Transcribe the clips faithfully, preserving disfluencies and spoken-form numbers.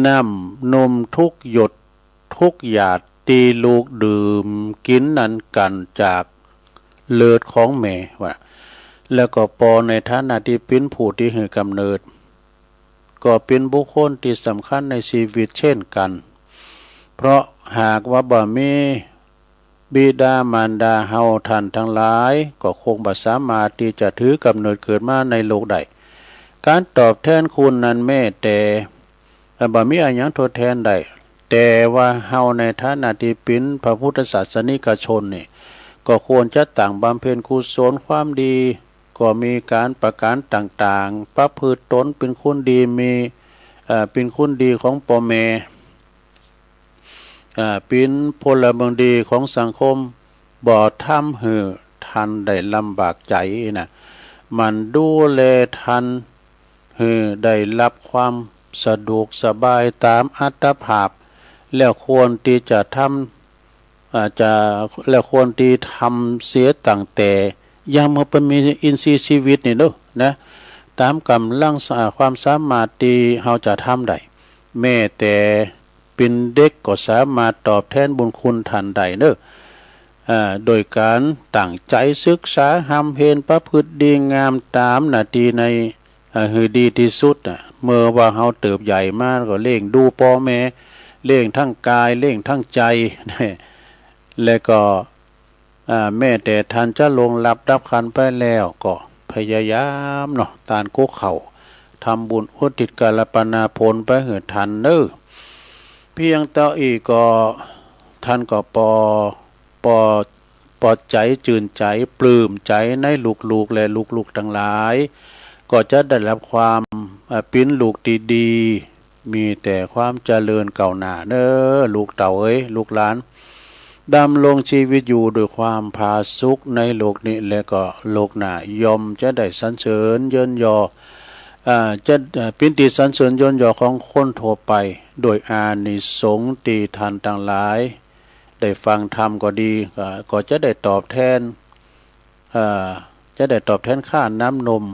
น้ำนมทุกหยดทุกหยาดตี้ลูกดื่มกินนั้นกลั่นจากเลือดของแม่ว่า แล้วก็ปอในฐานะตี้เป๋นผู้ตี้หื้อกำเนิด ก็เป๋นบุคคลตี้สำคัญในชีวิตเช่นกัน เพราะหากว่าบ่มี บิดามารดาเฮาท่านทั้งหลาย ก็คงบ่สามารถตี้จะถือกำเนิดเกิดมาในโลกได้ การตอบแทนคุณนั้นแม้แต่ เอ่อ บ่มีอะหยังทดแทนได้ แต่ว่าเฮาในฐานะตี้เป๋นพระพุทธศาสนิกชนนี่ ก็ควรจะตั้งบำเพ็ญกุศลความดี ก็มีการประการต่างๆ ประพฤติตนเป๋นคนดี มี เอ่อ เป๋นคนดีของป้อแม่ อ่า เป๋นพลเมืองดีของสังคม บ่ทำหื้อท่านได้ลำบากใจ๋นะ หมั่นดูแลท่านหื้อได้รับความสะดวกสบายต๋ามอัตภาพ แล้วควรตี้จะทำ อ่า จะ แล้วควรตี้ทำเสียตั้งแต่ยังบ่ทันมีอินทรีย์ชีวิตนี่เนาะ นะ ต๋ามก๋ำลัง อ่า ความสามารถตี้เฮาจะทำได้ แม้แต่เป๋นเด็กก็สามารถตอบแทนบุญคุณท่านได้เนาะ อ่า โดยการตั้งใจ๋ศึกษา บำเพ็ญประพฤติดีงามต๋ามหน้าตี้ใน อ่า หื้อดีตี้สุดน่ะ เมื่อว่าเฮาเติบใหญ่มาก็เลี้ยงดูป้อแม่ เลี้ยงทั้งกาย เลี้ยงทั้งใจ๋ แล้วก็ อ่า แม้แต่ท่านจะล่วงลับดับขันธ์ไปแล้ว ก็พยายามเนาะ ตานกุ๊กข้าว ทำบุญอุทิศการปนาผลไปหื้อท่านเนาะ เพียงเต้าอี้ก็ ท่านก็ปอ ปอ ปอใจ๋จื้นใจ๋ ปลื้มใจ๋ในลูกๆ และลูกๆ ตังหลาย ก็จะได้รับความ เอ่อ เป๋นลูกตี้ดี มีแต่ความเจริญก้าวหน้าเนาะ ลูกเต้าเอ๋ย ลูกหลาน ดำรงชีวิตอยู่ด้วยความผาสุกในโลกนี้ และก็โลกหน้าย่อมจะได้สรรเสริญเยินยอ อ่า จะ เอ่อ เป๋นตี้สรรเสริญเยินยอของคนทั่วไป โดยอานิสงส์ตี้ท่านตังหลาย ได้ฟังธรรมก็ดี เอ่อ ก็จะได้ตอบแทน เอ่อ จะได้ตอบแทนค่าน้ำนม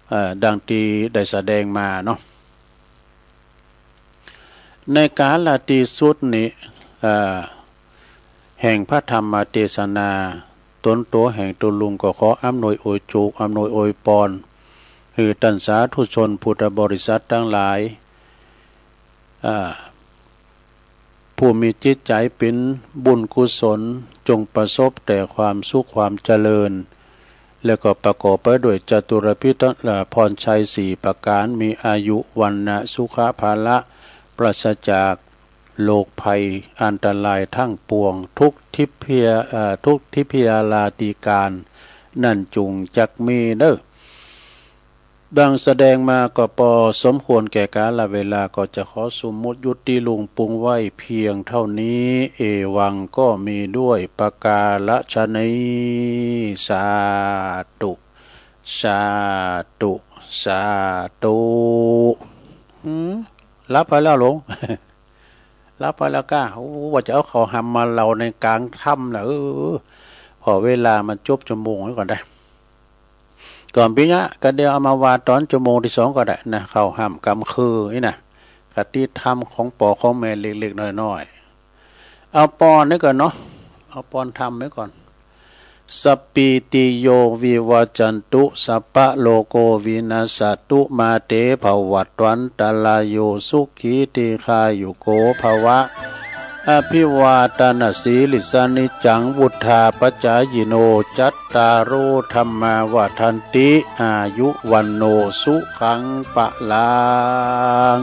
เอ่อ ดังตี้ได้แสดงมาเนาะ ในกาละตี้สุดนี้ เอ่อ แห่งพระธรรมเตสนา ตนตั๋วแห่งตุ๊ลุงก็ขออำนวยอวยจุก อำนวยอวยปอน หื้อต้านสาธุชนพุทธบริษัทตังหลาย อ่า ผู้มีจิตใจ๋เป๋นบุญกุศล จงประสบแต่ความสุขความเจริญ แล้วก็ประกอบไปด้วยจตุรพิธ เอ่อ พรชัยสี่ประการ มีอายุ วรรณะ สุขะ พละ ปราศจากโรคภัยอันตรายทั้งปวง ทุกทิพยา เอ่อ ทุกทิพยาลาติการ นั้นจุ่งจักมีเนาะ ดังแสดงมาก็ปอสมควรแก่กาลเวลา ก็จะขอสมมุติยุติลงปรุงไว้เพียงเท่านี้ เอวังก็มีด้วยประการฉะนี้ สาธุ สาธุ สาธุ หืม หลับไปแล้วหลวง หลับไปแล้วก้า โอ้ ว่าจะเอาข้าวหำมาเล่าในกลางถ้ำนะ เออ พอเวลามันจบชั่วโมงไว้ก่อนได้ ก่อนปิญญะ ก็เดี๋ยวเอามาว่าตอนชั่วโมงที่สองก็ได้นะ ข้าวหำกำคือนี่นะ คติธรรมของป้อของแม่เล็กๆ น้อยๆ เอาปอนนี้ก่อนเนาะ เอาปอนธรรมไว้ก่อน สัพพีติโย วิวัจจันตุ สัพพะโรโค วินัสสะตุ มา เต ภะวัตวันตะราโย สุขี ทีฆายุโก ภะวะ อภิวาทะนะสีลิสสะ นิจจัง วุฑฒาปะจายิโน จัตตาโร ธัมมา วัฑฒันติ อายุ วัณโณ สุขัง พะลัง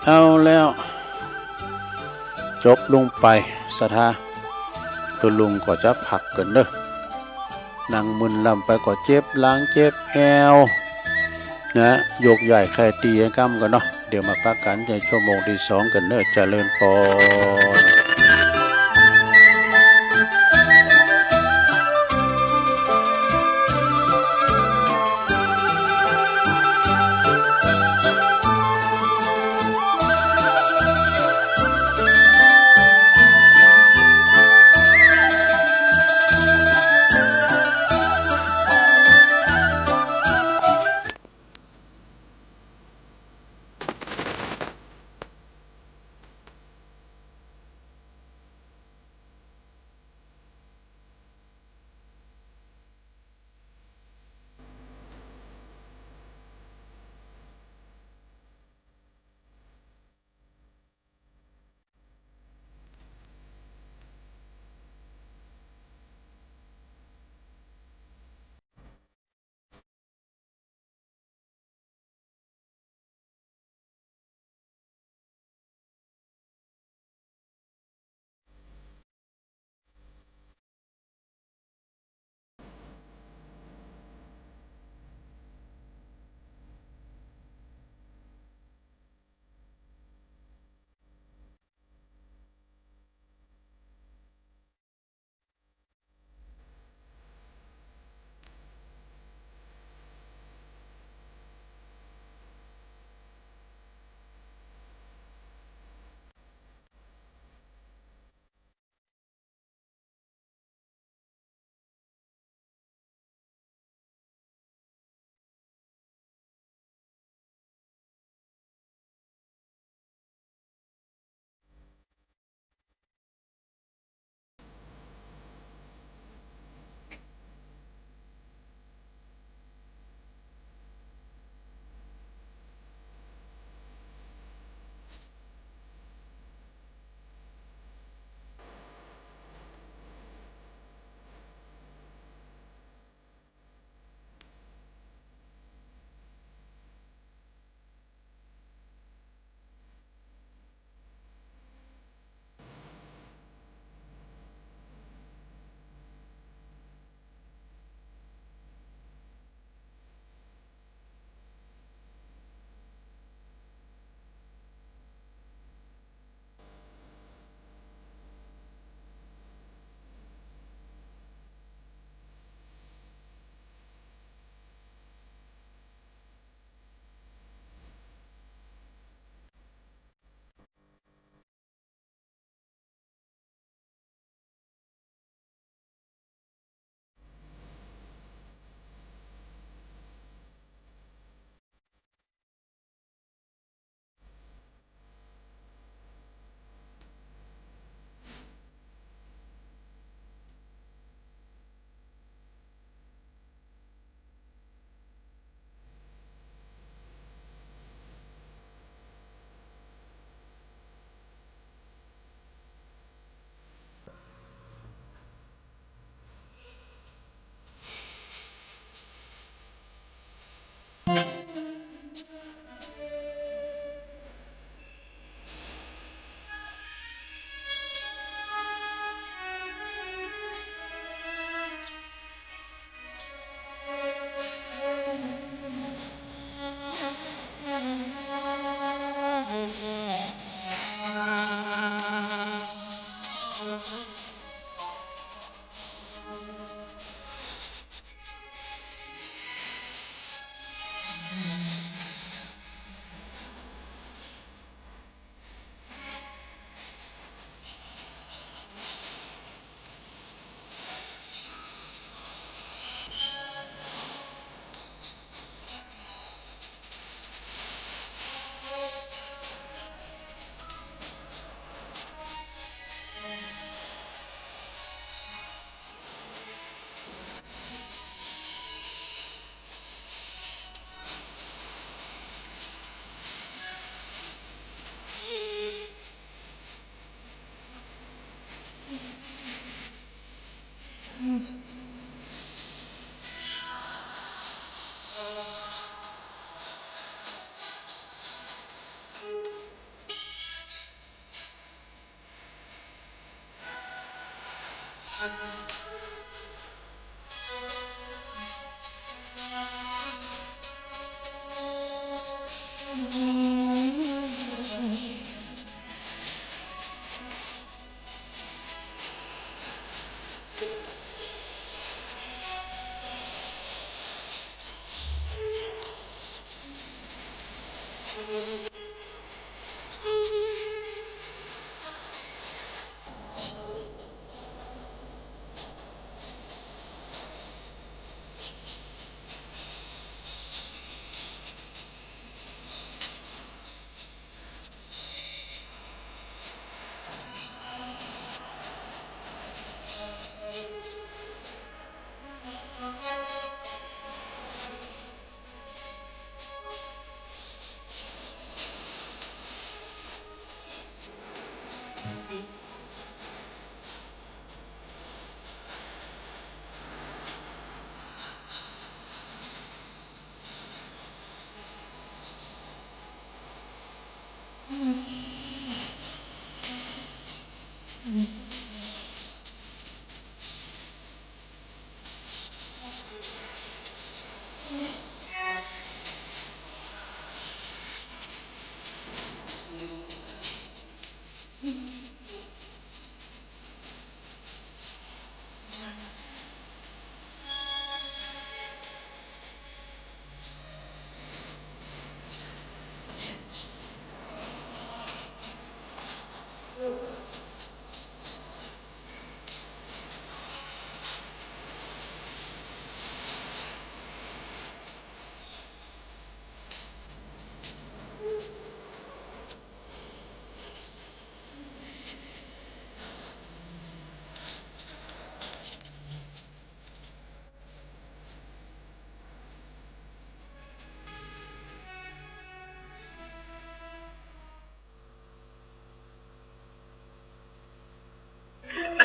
เอาแล้ว จบลงไป ศรัทธา ตุ๊ลุงก็จะพักก่อนเนาะ นั่งมึนลำไปก็เจ็บหลังเจ็บแอว นะ ยกย้ายใคร่ตี้ให้ก้ำก่อนเนาะ เดี๋ยวมาปะกั๋นในชั่วโมงที่สองก่อนเนาะ เจริญปอน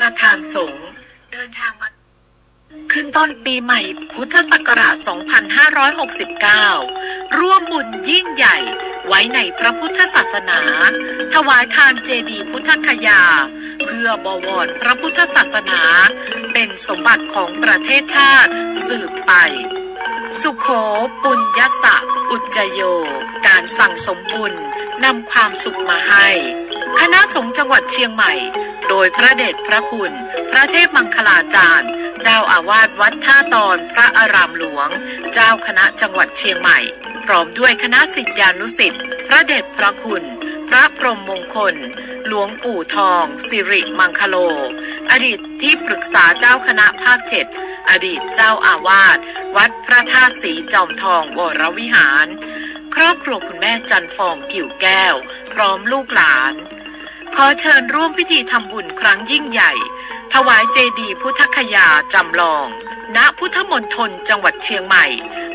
ประธานสงฆ์เดินทางมา ขึ้นต้นปีใหม่พุทธศักราช สองพันห้าร้อยหกสิบเก้า ร่วมบุญยิ่งใหญ่ไว้ในพระพุทธศาสนา ถวายทานเจดีย์พุทธคยา เพื่อบวรพระพุทธศาสนา เป็นสมบัติของประเทศชาติสืบไป สุโข ปุญญสสะ อุจจโย การสั่งสมบุญนำความสุขมาให้ คณะสงฆ์จังหวัดเชียงใหม่ โดยพระเดชพระคุณ พระเทพมังคลาจารย์ เจ้าอาวาสวัดท่าตอนพระอารามหลวง เจ้าคณะจังหวัดเชียงใหม่ พร้อมด้วยคณะศิษยานุศิษย์ พระเดชพระคุณ พระพรหมมงคล หลวงปู่ทอง สิริมังคโล อดีตที่ปรึกษาเจ้าคณะภาคเจ็ด อดีตเจ้าอาวาสวัดพระธาตุสีจอมทองวรวิหาร ครอบครัวคุณแม่จันทร์ฟอง กิ่วแก้ว พร้อมลูกหลาน ขอเชิญร่วมพิธีทำบุญครั้งยิ่งใหญ่ ถวายเจดีย์พุทธคยาจำลอง ณ พุทธมณฑลจังหวัดเชียงใหม่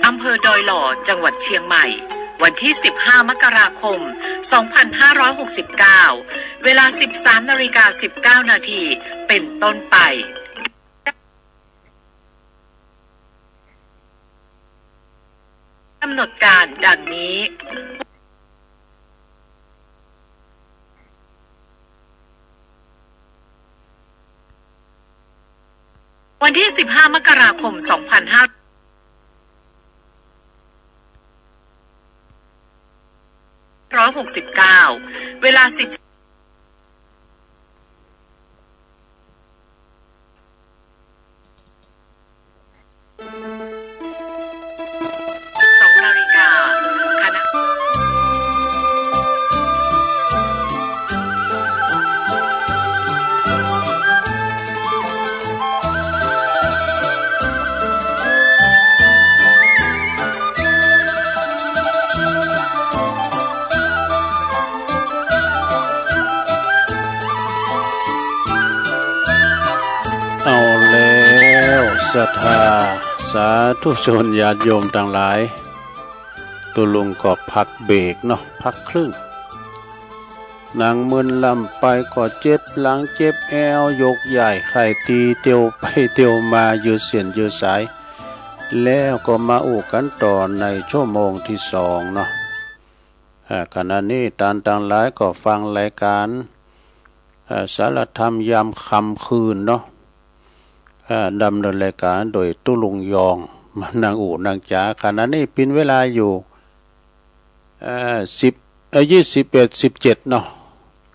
อำเภอดอยหล่อ จังหวัดเชียงใหม่ วันที่ สิบห้า มกราคม สองพันห้าร้อยหกสิบเก้า เวลา สิบสามนาฬิกาสิบเก้านาที เป็นต้นไป กำหนดการดังนี้ วันที่ สิบห้า มกราคม สองพันห้าร้อยหกสิบเก้า เวลา สิบ สองนาฬิกา คณะ เอาแล้ว ศรัทธาสาธุชนญาติโยมตังหลาย ตุ๊ลุงก็พักเบรกเนาะ พักครึ่ง นั่งมึนลำไปก็เจ็บหลังเจ็บแอว ยกย้ายไข้ตีเตียวไปเตียวมา ยืดเส้นยืดสาย แล้วก็มาอู้กันต่อในชั่วโมงที่สองเนาะ อ่า ขณะนี้ต้านตังหลายก็ฟังรายการ อ่า สารธรรมยามค่ำคืนเนาะ เอ่อ ดำเนินรายการโดยตุ๊ลุงยอง มานั่งอู้นั่งจ๋า ขณะนี้เป็นเวลาอยู่ เอ่อ สิบ เอ่อ ยี่สิบเอ็ด สิบเจ็ด เนาะ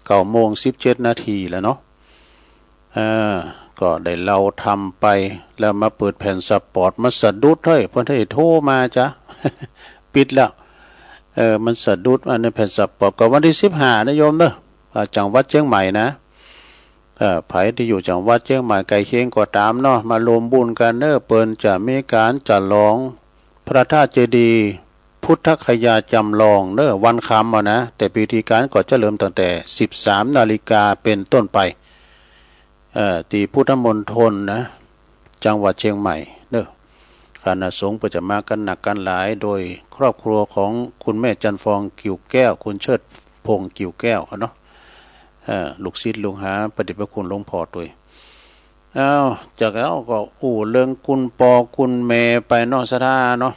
เก้าโมงสิบเจ็ดนาทีแล้วเนาะ เอ่อ ก็ได้เล่าธรรมไป แล้วมาเปิดแผ่นสปอร์ต มันสะดุด เฮ้ย เพิ่นให้โทรมาจ้ะ ปิดแล้ว เออ มันสะดุด อันนี้แผ่นสปอร์ต ก็วันที่สิบห้านะโยมเนอะ อ่า จังหวัดเชียงใหม่นะ เอ่อ ใผที่อยู่จังหวัดเชียงใหม่ใกล้เคียงก็ตามเนาะ มาร่วมบุญกันเนอะ เปิ้นจะมีการฉลองพระธาตุเจดีย์พุทธคยาจำลองเนอะ วันค่ำเอานะ แต่พิธีการก็จะเริ่มตั้งแต่สิบสามนาฬิกาเป็นต้นไป เอ่อ ที่พุทธมณฑลนะ จังหวัดเชียงใหม่เนอะ คณะสงฆ์ก็จะมากันหนักกันหลาย โดยครอบครัวของคุณแม่จันทร์ฟองกิ่วแก้ว คุณเชิดพงษ์กิ่วแก้วเขาเนาะ เอ่อ ลูกศิษย์ลูกหาพระเดชพระคุณหลวงพ่อตวย อ้าว จากนั้นก็อู้เรื่องคุณปอคุณแม่ไปเนาะ ศรัทธาเนาะ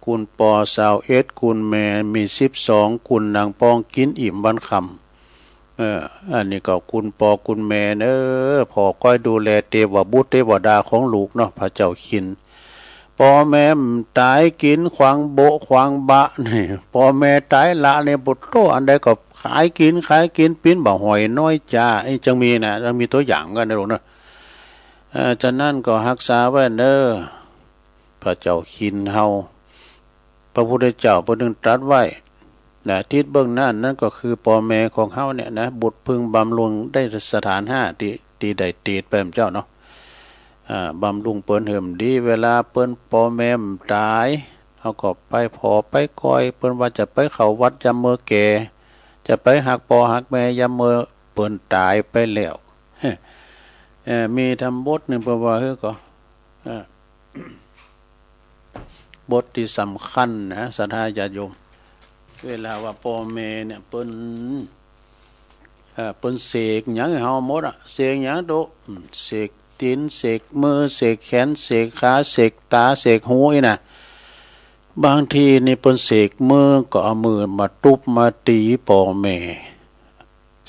คุณปอซาวเอ็ด คุณแม่มีสิบสอง คุณนางปองกินอิ่มวันค่ำ เออ อันนี้ก็คุณปอคุณแม่เนอะ พ่อคอยดูแลเตวบุตรเตวดาของลูกเนาะ พระเจ้าคิน ปอแม่ต๋ายกิ๋นขวางโบะขวางบะนี่ ปอแม่ต๋ายละเนี่ย ปุโต อันใดก็ขายกิ๋น ขายกิ๋น ปิ้นบ่าหอยน้อยจ้า ไอ้จังมีนะ จังมีตัวอย่างกันนะลูกเนาะ เอ่อ ฉะนั้นก็ฮักษาไว้เนอะ พระเจ้าคินเฮา พระพุทธเจ้าเปิ้นตรัสไว้นะ ทิศเบื้องหน้านั้นก็คือปอแม่ของเฮาเนี่ยนะ บุตรพึงบำรุงได้สถานห้า ตี้ ตี้ได้ติดไปเจ้าเนาะ อ่า บำรุงเปิ้นหื้อดี เวลาเปิ้นปอแม่ต๋าย เฮาก็ไปผ่อไปคอย เปิ้นว่าจะไปเข้าวัดยามเมื่อแก่ จะไปฮักปอฮักแม่ยามเมื่อเปิ้นต๋ายไปแล้ว เอ่อ มีธรรมบทหนึ่งเปิ้นว่า เฮ้ย ก็ เอ่อ บทตี้สำคัญนะ ศรัทธาญาติโยม เวลาว่าปอแม่เนี่ย เปิ้น เอ่อ เปิ้นเสกหยังให้เฮาหมดอะ เสกหยังโต อืม เสกตี๋น เสกมือ เสกแขน เสกขา เสกต๋า เสกหูอี้นะ บางทีนี่เปิ้นเสกมือก็เอามือมาตุ๊บมาตี๋ปอแม่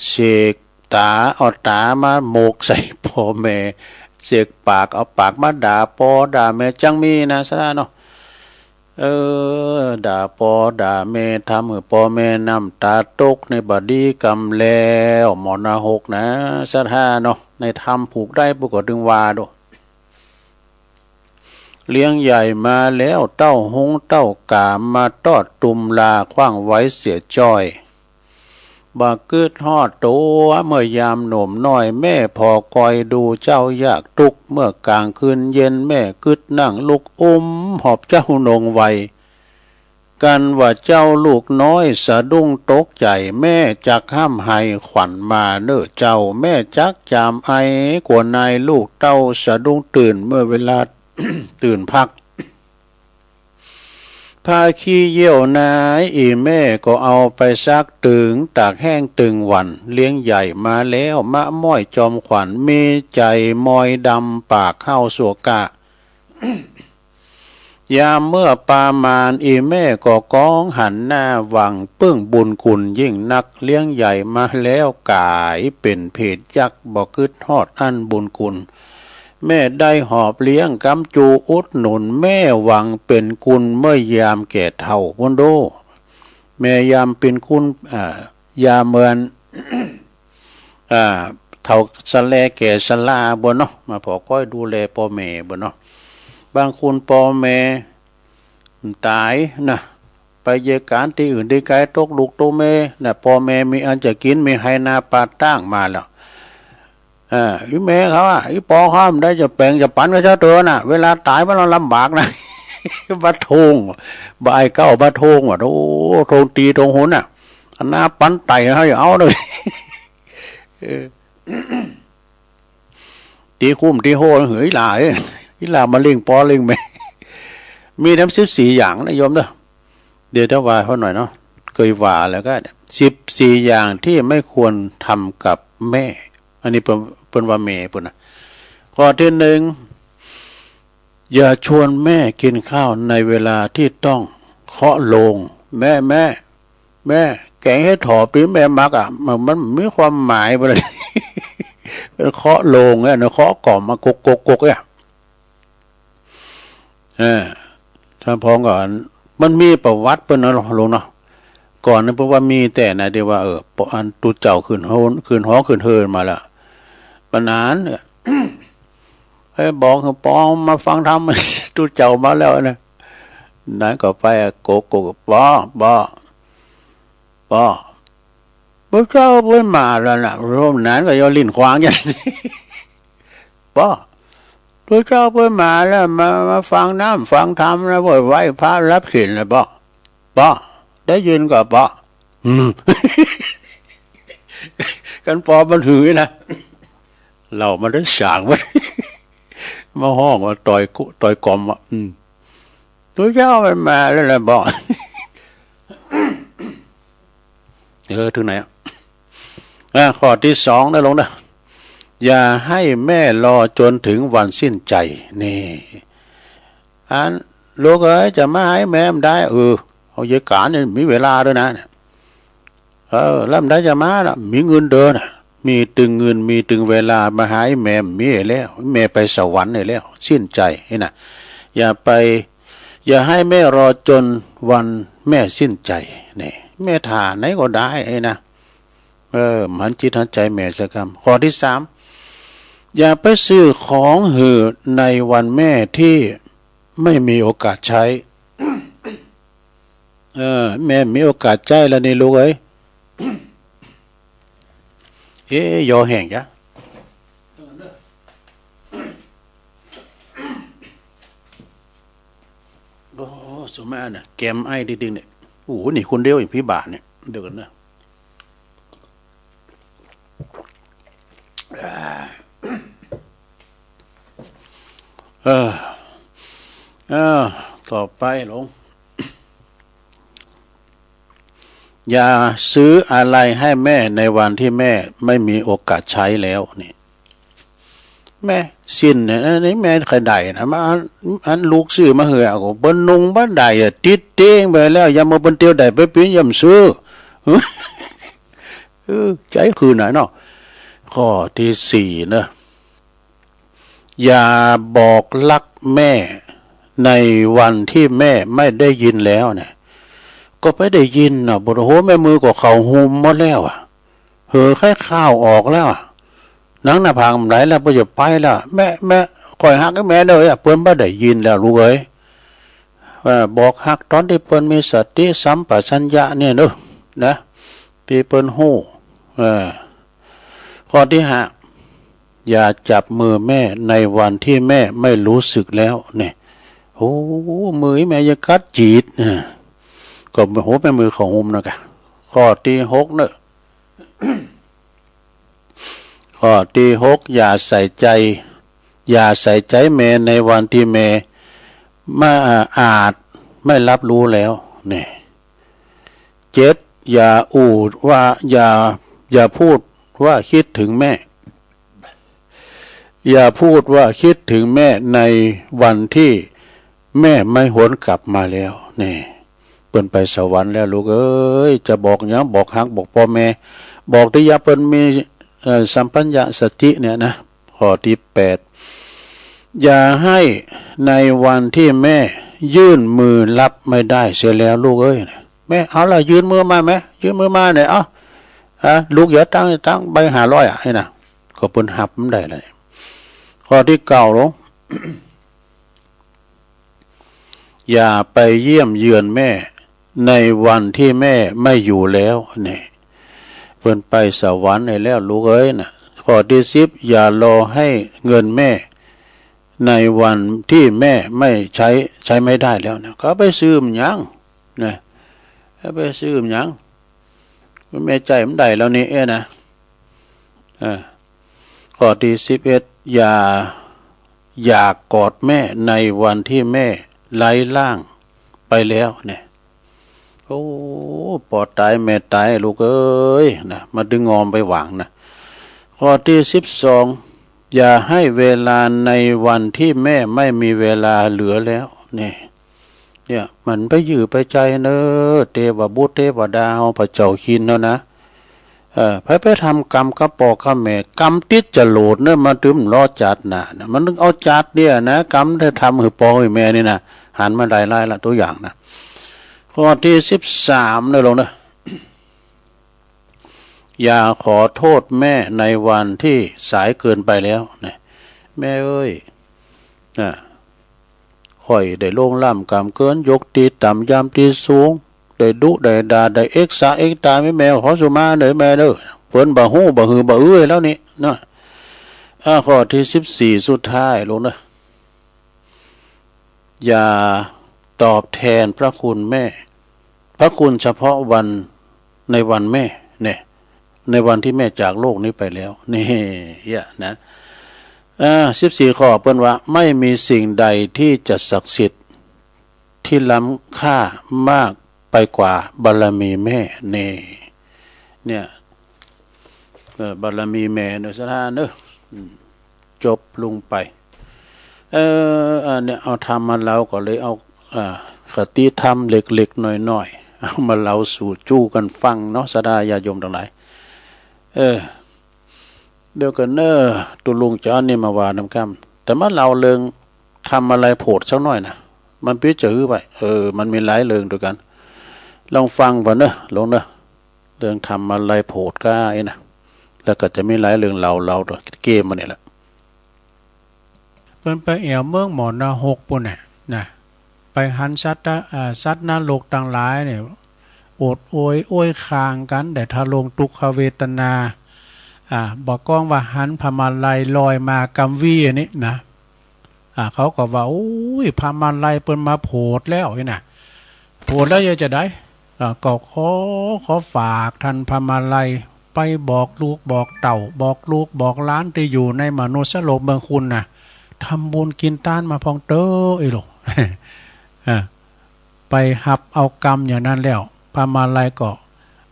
เสกต๋า เอาต๋ามาหมกใส่ปอแม่ เสกปาก เอาปากมาด่าปอด่าแม่ จังมีนะ ศรัทธาเนาะ เออ ด่าปอด่าแม่ ทำหื้อปอแม่น้ำต๋าตก ในบ่ดีกำแล้ว หมอนรกนะ ศรัทธาเนาะ ในธรรมผูกได้ ปุ้นก็ดึงว่าโด เลี้ยงใหญ่มาแล้วเต้าฮุ้งเต้ากาม มาตอดตุมลาขว้างไว้เสียจ้อย บ่กึ๊ดฮอดตั๋วเมื่อยามหนุ่มน้อย แม่ผ่อคอยดูเจ้ายากตุ๊กข์ เมื่อกลางคืนเย็นแม่กึ๊ดนั่งลุก อุ้มหอบเจ้านงไว กันว่าเจ้าลูกน้อยสะดุ้งตกใจ๋ แม่จักห้ำไห้ขวัญมาเน่อเจ้า แม่จักจามไอ กลัวนายลูกเต้าสะดุ้งตื่น เมื่อเวลา ตื่นพัก ผ้าขี้เยี่ยวนาย อี่แม่ก็เอาไปซัก ตึงตากแห้งตึงวัน เลี้ยงใหญ่มาแล้วมะม้อยจอมขวัญ มีใจ๋มอยดำปากเฮ้าสัวกะ ยามเมื่อปามาณ อี่แม่ก็ก้องหันหน้าหวัง ปึ้งบุญคุณยิ่งนัก เลี้ยงใหญ่มาแล้วก๋ายเป๋นเผตยักษ์ บ่กึ๊ดฮอดอั้นบุญคุณ แม่ได้หอบเลี้ยงก๊ำจูอุดหนุน แม่หวังเป๋นคุณเมื่อยามแก่เฒ่าปู้นโด้ แม่ยามเป๋นคุณ อ่า ยามเมิน อ่า เฒ่าชะแลแก่ชะลาปู้นเนาะ มาผ่อคอยดูแลปอแม่ปู้นเนาะ บางคนปอแม่ต๋ายนะ ไปเยียะก๋านตี้อื่นตี้ไกล ตกลุกตกเมนะ ปอแม่มีอันจะกิ๋น มีไฮ่นาปาตั้งมาแล้ว อ่า อี่แม่เขาอะ อี่ปอเขาบ่ได้จะแป๋งจะปันกับเจ้าตั๋วน่ะ เวลาต๋ายมันลำบากนะ บ่าโท่ง บ่าไอ้เก้าบ่าโท่งว่ะ โอ้ โท่งตี้โท่งหุนน่ะ อันนาปันไต่เขาอย่าเอาเลย เออ ตี้คุ้มตี้โฮ หื้ออีหล่าเอ้ย อีหล่ามาเลี้ยงปอเลี้ยงแม่ มีทั้งสิบสี่อย่างนะโยมเด้อ เดี๋ยวจะว่าเขาหน่อยเนาะ เกยว่าแล้วก็ สิบสี่อย่างที่ไม่ควรทำกับแม่ อันนี้เปิ้น เปิ้นว่าแม่ปู้นนะ ข้อที่หนึ่ง อย่าชวนแม่กินข้าวในเวลาที่ต้องเคาะโลง แม่ แม่ แม่ แก๋งเห็ดถอบตี้แม่มักอะ มัน มันมีความหมายบ่ล่ะ เคาะโลงเนี่ย เคาะกล่อมมากุกกุกกุกเนี่ย เออ ท่านพ้องก็อัน มันมีประวัติเปิ้นนะลุงเนาะ ก่อนนี่เปิ้นว่ามีแต่นะ ที่ว่า เออ ปออันตุ๊เจ้าขึ้นหอ ขึ้นหอขึ้นเฮือนมาแล้ว ปานนั้นเนี่ย เอ้ย บอกให้ปอมาฟังธรรม ตุ๊เจ้ามาแล้วนะ นั้นก็ไปอะ โกกโกก ปอ ปอ ปอ ตุ๊เจ้าเปิ้นมาแล้วนะ โยมนั้นก็ยอลิ้นขวางอย่างนี้ ปอ ตุ๊เจ้าเปิ้นมาแล้ว มา มาฟังน้ำฟังธรรมนะ เปิ้นไหว้พระรับศีลนะ ปอ ปอ ได้ยินก็ปอ อืม กันปอมันหือนะ เรามันได้สางมัน มาฮ้องว่าต่อยกุ ต่อยกล่อมอ่ะ อืม ตุ๊เจ้ามันมาแล้วนะ ปอ เออ ถึงไหนอะ อ่ะ ข้อที่สองนะลุงนะ อย่าให้แม่รอจนถึงวันสิ้นใจ นี่ อัน ลูกเอ๋ย จะมาให้แม่มันได้ เออ เอาเยอะกาเนี่ย มีเวลาด้วยนะ เออ แล้วมันได้จะมาล่ะ มีเงินเดือนน่ะ มีตึงเงิน มีตึงเวลา มาหาไอ้แม่ มีแล้ว แม่ไปสวรรค์แล้ว สิ้นใจ นี่นะ อย่าไป อย่าให้แม่รอจนวันแม่สิ้นใจ นี่ แม่ถ่าไหนก็ได้ ไอ้นะ เออ หันจิตหันใจแม่สักคำ ข้อที่สาม อย่าไปซื้อของหื้อในวันแม่ที่ไม่มีโอกาสใช้ เออ แม่มีโอกาสใช้แล้วนี่ลูกเอ๋ย เอ๊ะ ยอแห้งจ้ะ โอ้ สมัยน่ะ แกมไอ้ดิ๊งๆ เนี่ย โอ้โห นี่คนเดียวอย่างพี่บาทเนี่ย เดี๋ยวกันนะ อ่า เออ เออ ต่อไปลุง อย่าซื้ออะไรให้แม่ในวันที่แม่ไม่มีโอกาสใช้แล้ว นี่ แม่ สิ้นเนี่ย อันนี้แม่ใครได้นะ มา อัน อันลูกซื้อมาหื้อ ก็เปิ้นนุ่งบ่ได้อะ ติดเตียงไปแล้ว ยามมื้อเปิ้นเตียวได้ไปปิ้นยามซื้อ เออ ใจคืนน่ะเนาะ ข้อที่สี่เนอะ อย่าบอกรักแม่ในวันที่แม่ไม่ได้ยินแล้วเนี่ย ก็ไม่ได้ยินน่ะ บ่โห แม่มือก็เข้าห่มหมดแล้วอะ เหอไข้ข้าวออกแล้วอะ หนังหน้าผากมันไหลแล้ว บ่จะไปแล้ว แม่ แม่ ข้อยฮักแม่เด้อ เปิ้นบ่ได้ยินแล้วลูกเอ๋ย เอ่อ บอกฮักตอนที่เปิ้นมีสติสัมปชัญญะเนี่ยเนอะ นะ ที่เปิ้นฮู้ เอ่อ ข้อที่ห้า อย่าจับมือแม่ในวันที่แม่ไม่รู้สึกแล้ว เนี่ย โอ้ มือแม่ยังกัดจีด เออ ก็ โห แม่มือเข้าห่มนะกะ ข้อที่หกเนอะ ข้อที่หก อย่าใส่ใจ อย่าใส่ใจแม่ในวันที่แม่ไม่ อาจไม่รับรู้แล้ว นี่ เจ็ด อย่าอู้ว่า อย่า อย่าพูดว่าคิดถึงแม่ อย่าพูดว่าคิดถึงแม่ในวันที่แม่ไม่หวนกลับมาแล้ว นี่ เปิ้นไปสวรรค์แล้วลูกเอ๋ย จะบอกหยัง บอกฮัก บอกพ่อแม่ บอกที่ยามเปิ้นมี เอ่อ สัมปชัญญะสติเนี่ยนะ ข้อที่แปด อย่าให้ในวันที่แม่ยื่นมือรับไม่ได้เสียแล้วลูกเอ๋ย แม่ เอาล่ะ ยื่นมือมาแม่ ยื่นมือมาเนี่ย เอ้า ฮะ ลูกอย่าตั้ง ตั้งใบห้าร้อยอะ นี่นะ ก็เปิ้นฮับบ่ได้เลย ข้อที่เก้าลง อย่าไปเยี่ยมเยือนแม่ในวันที่แม่ไม่อยู่แล้ว นี่ เปิ้นไปสวรรค์ให้แล้วลูกเอ๋ยนะ ข้อที่สิบ อย่ารอให้เงินแม่ในวันที่แม่ไม่ใช้ ใช้ไม่ได้แล้วนะ ก็เอาไปซื้อมันหยัง นะ เอาไปซื้อมันหยัง แม่ใช้บ่ได้แล้วนี่ เอ้ยนะ เออ ข้อที่สิบเอ็ด อย่า อย่ากอดแม่ในวันที่แม่ไร้ร่างไปแล้วเนี่ย โอ้ ปอตายแม่ตายลูกเอ๋ยนะ มาดึงงอมไปหวังนะ ข้อที่สิบสอง อย่าให้เวลาในวันที่แม่ไม่มีเวลาเหลือแล้ว เนี่ย เนี่ย มันไปยื้อไปใจ๊เนอะ เตวบุตรเตวดาเฮา พระเจ้าคินเฮานะ เออ ไผไปทำกรรมกับปอกับแม่ กรรมติดจรวดเนี่ย มันถึงล้อจัดนะ นะ มันถึงเอาจัดเนี่ยนะ กรรมได้ทำหื้อปอหื้อแม่นี่นะ หันมาได้หลายละตัวอย่างนะ ข้อที่สิบสามเนี่ยลงนะ อย่าขอโทษแม่ในวันที่สายเกินไปแล้วนะ แม่เอ้ย นะ ข้อยได้ล่วงล้ำกล้ำเกิน ยกตีต่ำยามตีสูง ได้ดุได้ด่า ได้เอ็กซาเอ็กตาแม่ แม่ขอสุมาเด้อแม่เด้อ เปิ้นบ่ฮู้บ่หือบ่อื้อแล้วนี่นะ อ่า ข้อที่สิบสี่ สุดท้ายลงนะ อย่าตอบแทนพระคุณแม่ พระคุณเฉพาะวัน ในวันแม่เนี่ย ในวันที่แม่จากโลกนี้ไปแล้ว นี่เหียนะ อ่า สิบสี่ ข้อ เปิ้นว่า ไม่มีสิ่งใดที่จะศักดิ์สิทธิ์ที่ล้ำค่ามากไปกว่าบารมีแม่ นี่ เนี่ย เออ บารมีแม่เนอะ สถานเนอะ อืม จบลงไป เออ อันเนี้ย เอาธรรมมาเล่าก็เลยเอา อ่า คติธรรมเล็กๆ น้อยๆ เอามาเล่าสู่จู้กันฟังเนาะ ศรัทธาญาติโยมทั้งหลาย เออ เดี๋ยวกันเนอะ ตุลุงจะเอานี่มาว่านำกำ แต่มาเล่าเรื่องทำอะไรโผดสักหน่อยนะ มันปิดจะหื้อไป เออ มันมีหลายเรื่องด้วยกัน ลองฟังก่อนเนอะ ลงเนอะ เรื่องทำอะไรโผดก็ไอ้นะ แล้วก็จะมีหลายเรื่องเล่าๆ ด้วยเกมมันนี่แหละ เปิ้นไปแอ่วเมืองหมอนรกปุ้นน่ะ นะ ไปหันสัตว์ อ่า สัตว์นรกตังหลายเนี่ย โอดโอยโอยคางกั๋น ได้ทะลงทุกขเวทนา อ่า บ่ก้องว่าหันพมาลัยลอยมากำวี้อันนี้นะ อ่า เขาก็ว่า โอ้ย พมาลัยเปิ้นมาโผดแล้วนี่นะ โผดแล้วเยียะจะใด อ่า ก็ขอ ขอฝากท่านพมาลัย ไปบอกลูกบอกเต้า บอกลูกบอกหลานตี้อยู่ในมนุษย์โลกเมืองคุณน่ะ ทำบุญกินตานมาพองเต๊อะ อีหลู อ่า ไปฮับเอากำอย่างนั้นแล้ว พมาลัยก็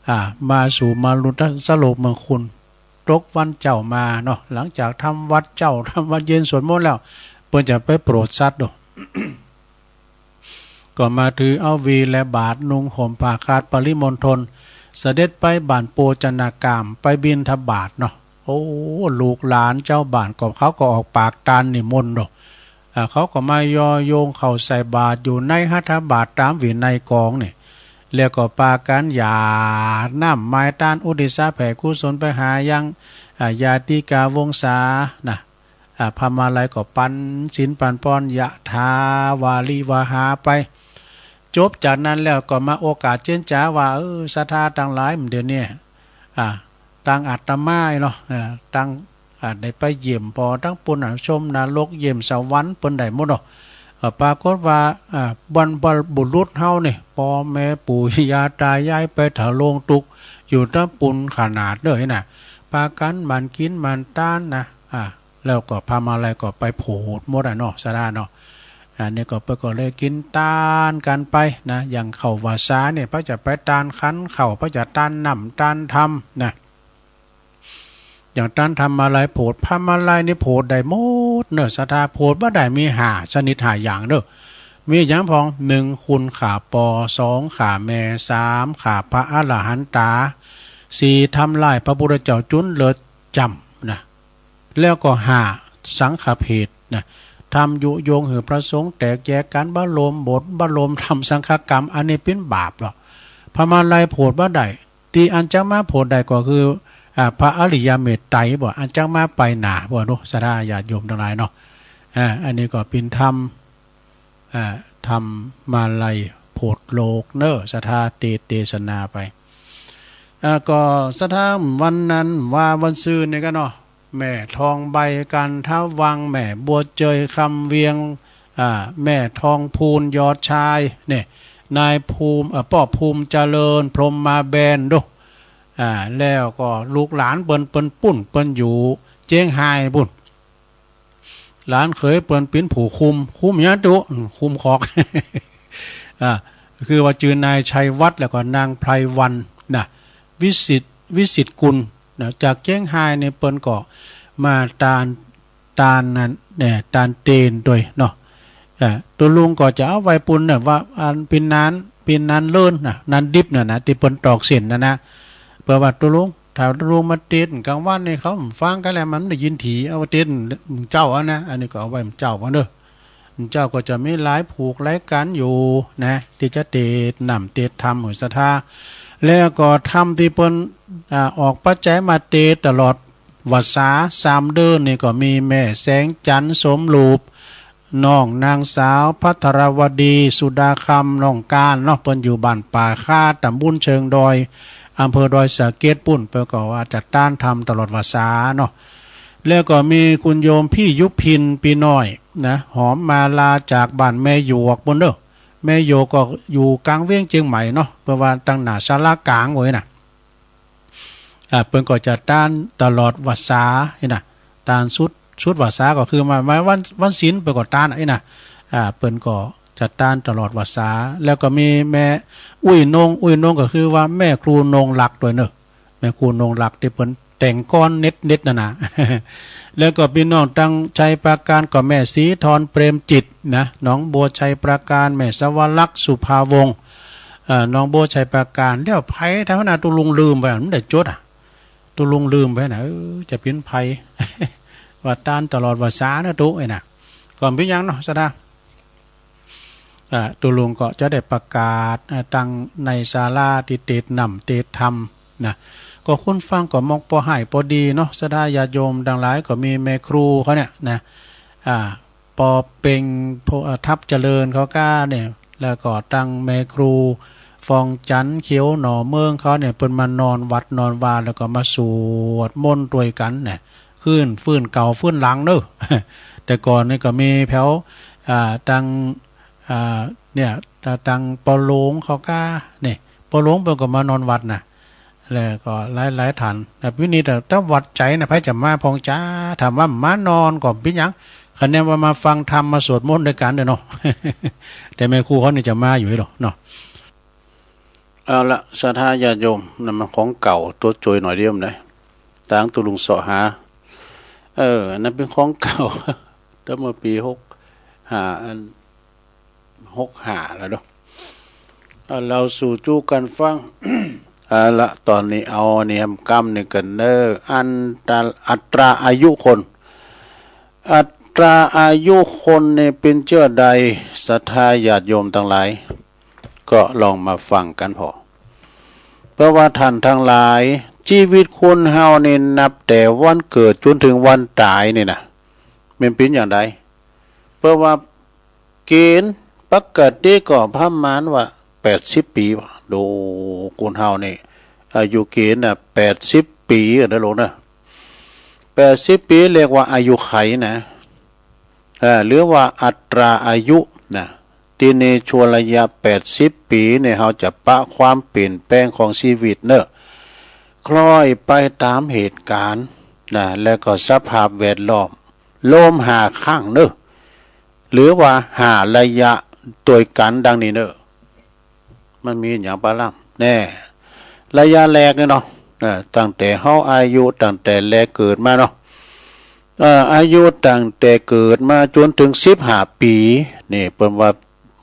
อ่า มาสู่มนุษย์โลกเมืองคุณ ตกวันเจ๊ามาเนาะ หลังจากทำวัตรเจ๊า ทำวัตรเย็นสวดมนต์แล้ว เปิ้นจะไปโผดสัตว์โด ก็มาถือเอาวีและบาตร นุ่งห่มผ้าคาดปริมณฑล เสด็จไปบ้านโปจนากาม ไปบิณฑบาตเนาะ โอ้ ลูกหลานเจ้าบ้านก็เขาก็ออกปากตานนิมนต์โด อ่า เขาก็มายอโยงเข้าใส่บาตรอยู่ในหัตถบาตรตามวินัยกองนี่ แล้วก็ปากั๋นหยาดน้ำหมายตานอุทิศแผ่กุศลไปหายัง อ่า ญาติกาวงศานะ อ่า พมาลัยก็ปันศีลปันพร ยะถาวาริวหาไป จบจากนั้นแล้วก็มาโอกาสเจรจ๋าว่า เออ ศรัทธาตังหลาย เดี๋ยวนี้ อ่า ตังอาตมาเนาะ อ่า ตัง อ่า ได้ไปเยี่ยมปอตังปุ้นน่ะ ชมนรก เยี่ยมสวรรค์ เปิ้นได้หมดเนาะ เอ่อ ปรากฏว่า อ่า บรรพบุรุษเฮานี่ ปอแม่ปู่ย่าตายายไปทะลงทุกข์อยู่ตังปุ้นขนาดเลยน่ะ ปากั๋นหมั่นกิ๋นหมั่นตานนะ อ่า แล้วก็พมาลัยก็ไปโผดหมดอะเนาะ ศรัทธาเนาะ อันนี้ก็เปิ้นก็เลยกิ๋นตานกั๋นไปนะ อย่างเข้าพรรษาเนี่ย เปิ้นจะไปตานขันข้าว เปิ้นจะตานน้ำตานธรรมนะ อย่างตานพมาลัยโผด พมาลัยนี่โผดได้หมดเนอะ ศรัทธา โผดบ่ได้มีห้าชนิดห้าอย่างเนอะ มีอย่างพอง หนึ่ง คุณฆ่าปอ สอง ฆ่าแม่ สาม ฆ่าพระอรหันตา สี่ ทำลายพระพุทธเจ้าจุนเลิศจ้ำนะ แล้วก็ ห้า สังฆเพทนะ ทำยุยงหื้อพระสงฆ์แตกแยกกั๋น บ่รวมบท บ่รวมทำสังฆกรรม อันนี้เป๋นบาปหรอก พมาลัยโผดบ่ได้ ตี้อันจักมาโผดได้ก็คือ อ่า พระอริยเมตไตรบ่ อันจักมาไปหน้าบ่เนาะ ศรัทธาญาติโยมตังหลายเนาะ อ่า อันนี้ก็เป๋นธรรม อ่า พมาลัยโผดโลกเนอะ ศรัทธาเตเตสนาไป อ่า ก็ศรัทธาวันนั้นว่าวันซืนนี่กั๋นเนาะ แม่ทองใบ กันทวังค์ แม่บัวเจย คำเวียง อ่า แม่ทองพูน ยอดชาย เนี่ย นายภูมิ เอ่อ ป้อภูมิเจริญ พรหมมาแบนโด อ่า แล้วก็ลูกหลานเปิ้น เปิ้นปุ้น เปิ้นอยู่เจียงฮายปุ้น หลานเขยเปิ้นเป๋นผู้คุม คุมหยังตุ๊ อืม คุมคอก อ่า คือว่าจื้อนายชัยวัฒน์ แล้วก็นางไพรวรรณนะ วิสิทธิ์ วิสิทธิ์กุลนะ จากเจียงฮายนี่เปิ้นก็มาตาน ตานนั้นเนี่ย ตานเตนโดยเนาะ อ่า ตุ๊ลุงก็จะเอาไว้ปุ้นเนี่ย ว่าอันเป๋นนาน เป๋นนานเลิ่นนะ นานดิบน่ะนะ ตี้เปิ้นตอกเส้นน่ะนะ เปิ้นว่าตุ๊ลุง ถ้าลุงมาเตสน์กลางวันนี่เขาฟังกันแล้วมันได้ยินถี เอาเตสน์เจ้าอันนะ อันนี้ก็เอาไว้เจ้าอันเด้อ เจ้าก็จะมีหลายผูกหลายกันอยู่นะ ที่จะเตสน์น้ำเตสน์ธรรมหื้อศรัทธา แล้วก็ธรรมที่เปิ้น อ่า ออกปัจจัยมาเตสน์ตลอด วัสสาสามเดือนนี่ก็มีแม่แสงจันทร์สมรูป น้องนางสาวภัทรวดี สุดาคำ น้องการเนาะ เปิ้นอยู่บ้านป่าค่า ตำบลเชิงดอย อำเภอดอยสะเก็ดปุ้น เปิ้นก็ว่าจัดต้านธรรมตลอดวัสสาเนาะ แล้วก็มีคุณโยมพี่ยุพิน ปีน้อยนะ หอมมาลา จากบ้านแม่หยวกปุ้นเด้อ แม่หยวกก็อยู่กลางเวียงเจียงใหม่เนาะ เปิ้นว่าตังหน้าศาลากลางไว้นะ อ่า เปิ้นก็จัดต้านตลอดวัสสานี่นะ ต้านสุด สุดวัสสาก็คือมา มาวัน วันศีลเปิ้นก็ต้านนี่นะ อ่า เปิ้นก็จัดต้านตลอดวัสสา แล้วก็มีแม่อุ้ยนง อุ้ยนงก็คือว่าแม่ครูนงรักด้วยเนอะ แม่ครูนงรักที่เปิ้นแต่งก้อนเน็ตๆ นั่นนะ แล้วก็พี่น้องตังชัยปราการก็แม่ศรีธรเปรมจิตนะ หนองบัวชัยปราการ แม่สวรักษ์สุภาวงศ์ เอ่อ หนองบัวชัยปราการ แล้วไผทำหน้าตุลุงลืมไป มันได้จดอ่ะ ตุลุงลืมไปนะ เออ จะเป๋นไผ ว่าต้านตลอดวัสสานะตุไอ้น่ะ ก่อนเป๋นหยังเนาะ ศรัทธา อ่า ตุลุงก็จะได้ประกาศ อ่า ตังในศาลาที่เตสน์น้ำเตสน์ธรรมนะ ก็คนฟังก็มองปอฮ้ายปอดีเนาะ ศรัทธาญาติโยมตังหลาย ก็มีแม่ครูเขาเนี่ยนะ อ่า ปอเปง พวก อ่า ทับเจริญเขาก้าเนี่ย แล้วก็ตังแม่ครูฟองจันทร์เขียวหน่อเมืองเขาเนี่ย เปิ้นมานอนวัดนอนวา แล้วก็มาสวดมนต์ตวยกั๋นเนี่ย คืนฟื้นเก่าฟื้นหลังเนอะ แต่ก่อนนี่ก็มีแผว อ่า ตัง อ่า เนี่ย ตังปอหลวงเขาก้า นี่ ปอหลวงเปิ้นก็มานอนวัดนะ แล้วก็หลายๆ ท่าน แต่ปี๋นี้แต่ แต่วัดใจ๋นะ ไผจะมาพ่องจ๋า ถ้าว่ามานอนก็เป๋นหยัง คะแนนว่ามาฟังธรรมมาสวดมนต์ตวยกั๋นเด้อเนาะ แต่แม่ครูเขานี่จะมาอยู่หรอเนาะ เอาละ ศรัทธาญาติโยม นั่นมันของเก่า ตัวโจยหน่อยเดียวนะ ตางตุลุงเสาะหา เออ อันนั้นเป๋นของเก่า ตั้งเมื่อปี๋หกห้า อัน หกห้าแล้วเนาะ เอา เล่าสู่จู้กั๋นฟัง เอาละ ตอนนี้เอาเนียมกำนี่กั๋นเนอะ อันตรา อัตราอายุคน อัตราอายุคนนี่เป๋นเจ้าใด ศรัทธาญาติโยมตังหลาย ก็ลองมาฟังกั๋นพอ เพราะว่าท่านทั้งหลาย ชีวิตคนเฮานี่นับแต่วันเกิดจ๋นถึงวันต๋ายนี่นะ มันเป๋นอย่างใด เพราะว่าเกณฑ์ปกติก็ประมาณว่าแปดสิบปี๋ โดยคนเฮานี่ อายุเกณฑ์น่ะแปดสิบปี๋นะลูกนะ แปดสิบปี๋เรียกว่าอายุไขนะ เอ่อ หรือว่าอัตราอายุนะ ทีนี้ช่วงระยะแปดสิบปี๋เนี่ย เฮาจะปะความเปลี่ยนแปลงของชีวิตเนอะ คล้อยไปต๋ามเหตุก๋ารณ์นะ แล้วก็สภาพแวดล้อม รวมห้าครั้งเนอะ หรือว่าห้าระยะตวยกั๋นดังนี้เนอะ มันมีหยังปะล่ำแน่ ระยะแรกเนี่ยเนาะ เอ่อ ตั้งแต่เฮาอายุ ตั้งแต่แรกเกิดมาเนาะ เอ่อ อายุตั้งแต่เกิดมาจ๋นถึงสิบห้าปี๋ นี่เปิ้นว่า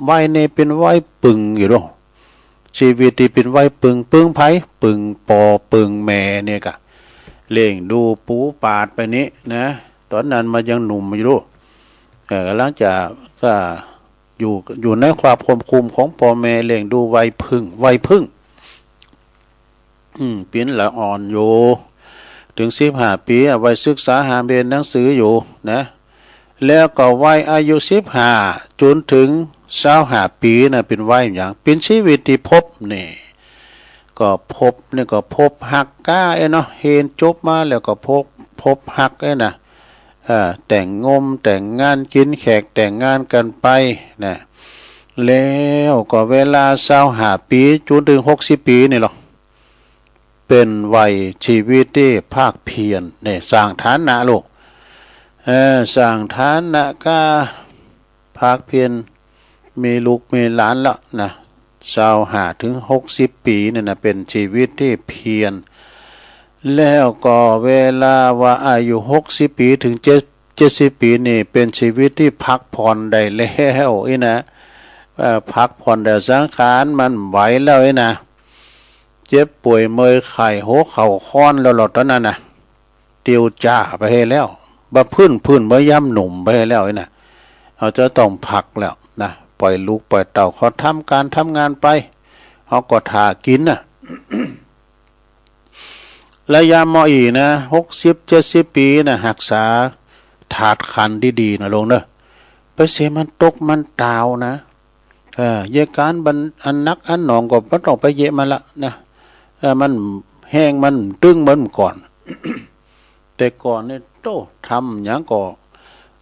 วัยนี่เป๋นวัยปึงอยู่เนาะ ชีวิตที่เป๋นวัยปึง ปึงไผ ปึงปอปึงแม่เนี่ยกะ เลี้ยงดูปูปาดไปนี่นะ ต๋อนนั้นมันยังหนุ่มอยู่เนาะ เอ่อ หลังจากก็อยู่ อยู่ในความควบคุมของปอแม่ เลี้ยงดูวัยผึ้ง วัยผึ้ง อืม เป๋นละอ่อนอยู่ ถึงสิบห้าปี๋ เอาไว้ศึกษาหาเรียนหนังสืออยู่นะ แล้วก็วัยอายุสิบห้าจ๋นถึงซาวห้าปี๋น่ะ เป๋นวัยหยัง เป๋นชีวิตที่พบนี่ ก็พบนี่ก็พบฮักก้าเอ้ยเนาะ เฮียนจบมาแล้วก็พบ พบฮักเอ้ยนะ เอ่อ แต่งงมแต่งงาน กิ๋นแขกแต่งงานกั๋นไปนะ แล้วก็เวลาซาวห้าปี๋จ๋นถึงหกสิบปี๋นี่หรอ เป๋นวัยชีวิตที่ภาคเพียรเนี่ย สร้างฐานะลูก เอ่อ สร้างฐานะก้า ภาคเพียร มีลูกมีหลานแล้วนะ ซาวห้าถึงหกสิบปี๋เนี่ยนะ เป๋นชีวิตที่เพียร แล้วก็เวลาว่าอายุหกสิบปี๋ถึงเจ็ด เจ็ดสิบปี๋นี่ เป๋นชีวิตที่พักผ่อนได้แล้วอี้นะ เอ่อ พักผ่อนได้ สังขารมันไหวแล้วอี้นะ เจ็บป่วยเมื่อยไข้หัวเข่าค้อนแล้วหลอดตอนนั้นนะ เตียวจ้าไปให้แล้ว บ่าพื้นพื้นบ่าย่ำหนุ่มไปให้แล้วนี่นะ เราจะต้องพักแล้วนะ ปล่อยลูกปล่อยเต้าเขาทำการทำงานไป เขาก็ถ่ากินนะ ระยะหมออีนะ หกสิบ เจ็ดสิบ ปีนะ รักษาธาตุขันธ์ดีๆ นะลุงเนอะ ไปเสียมันตกมันตาวนะ เออ เยะการบันอันหนักอันหน่องก็บ่ต้องไปเยะมันละนะ เออ มันแฮงมันตึงเหมือนก่อน แต่ก่อนนี่โต้ ทำหยังก็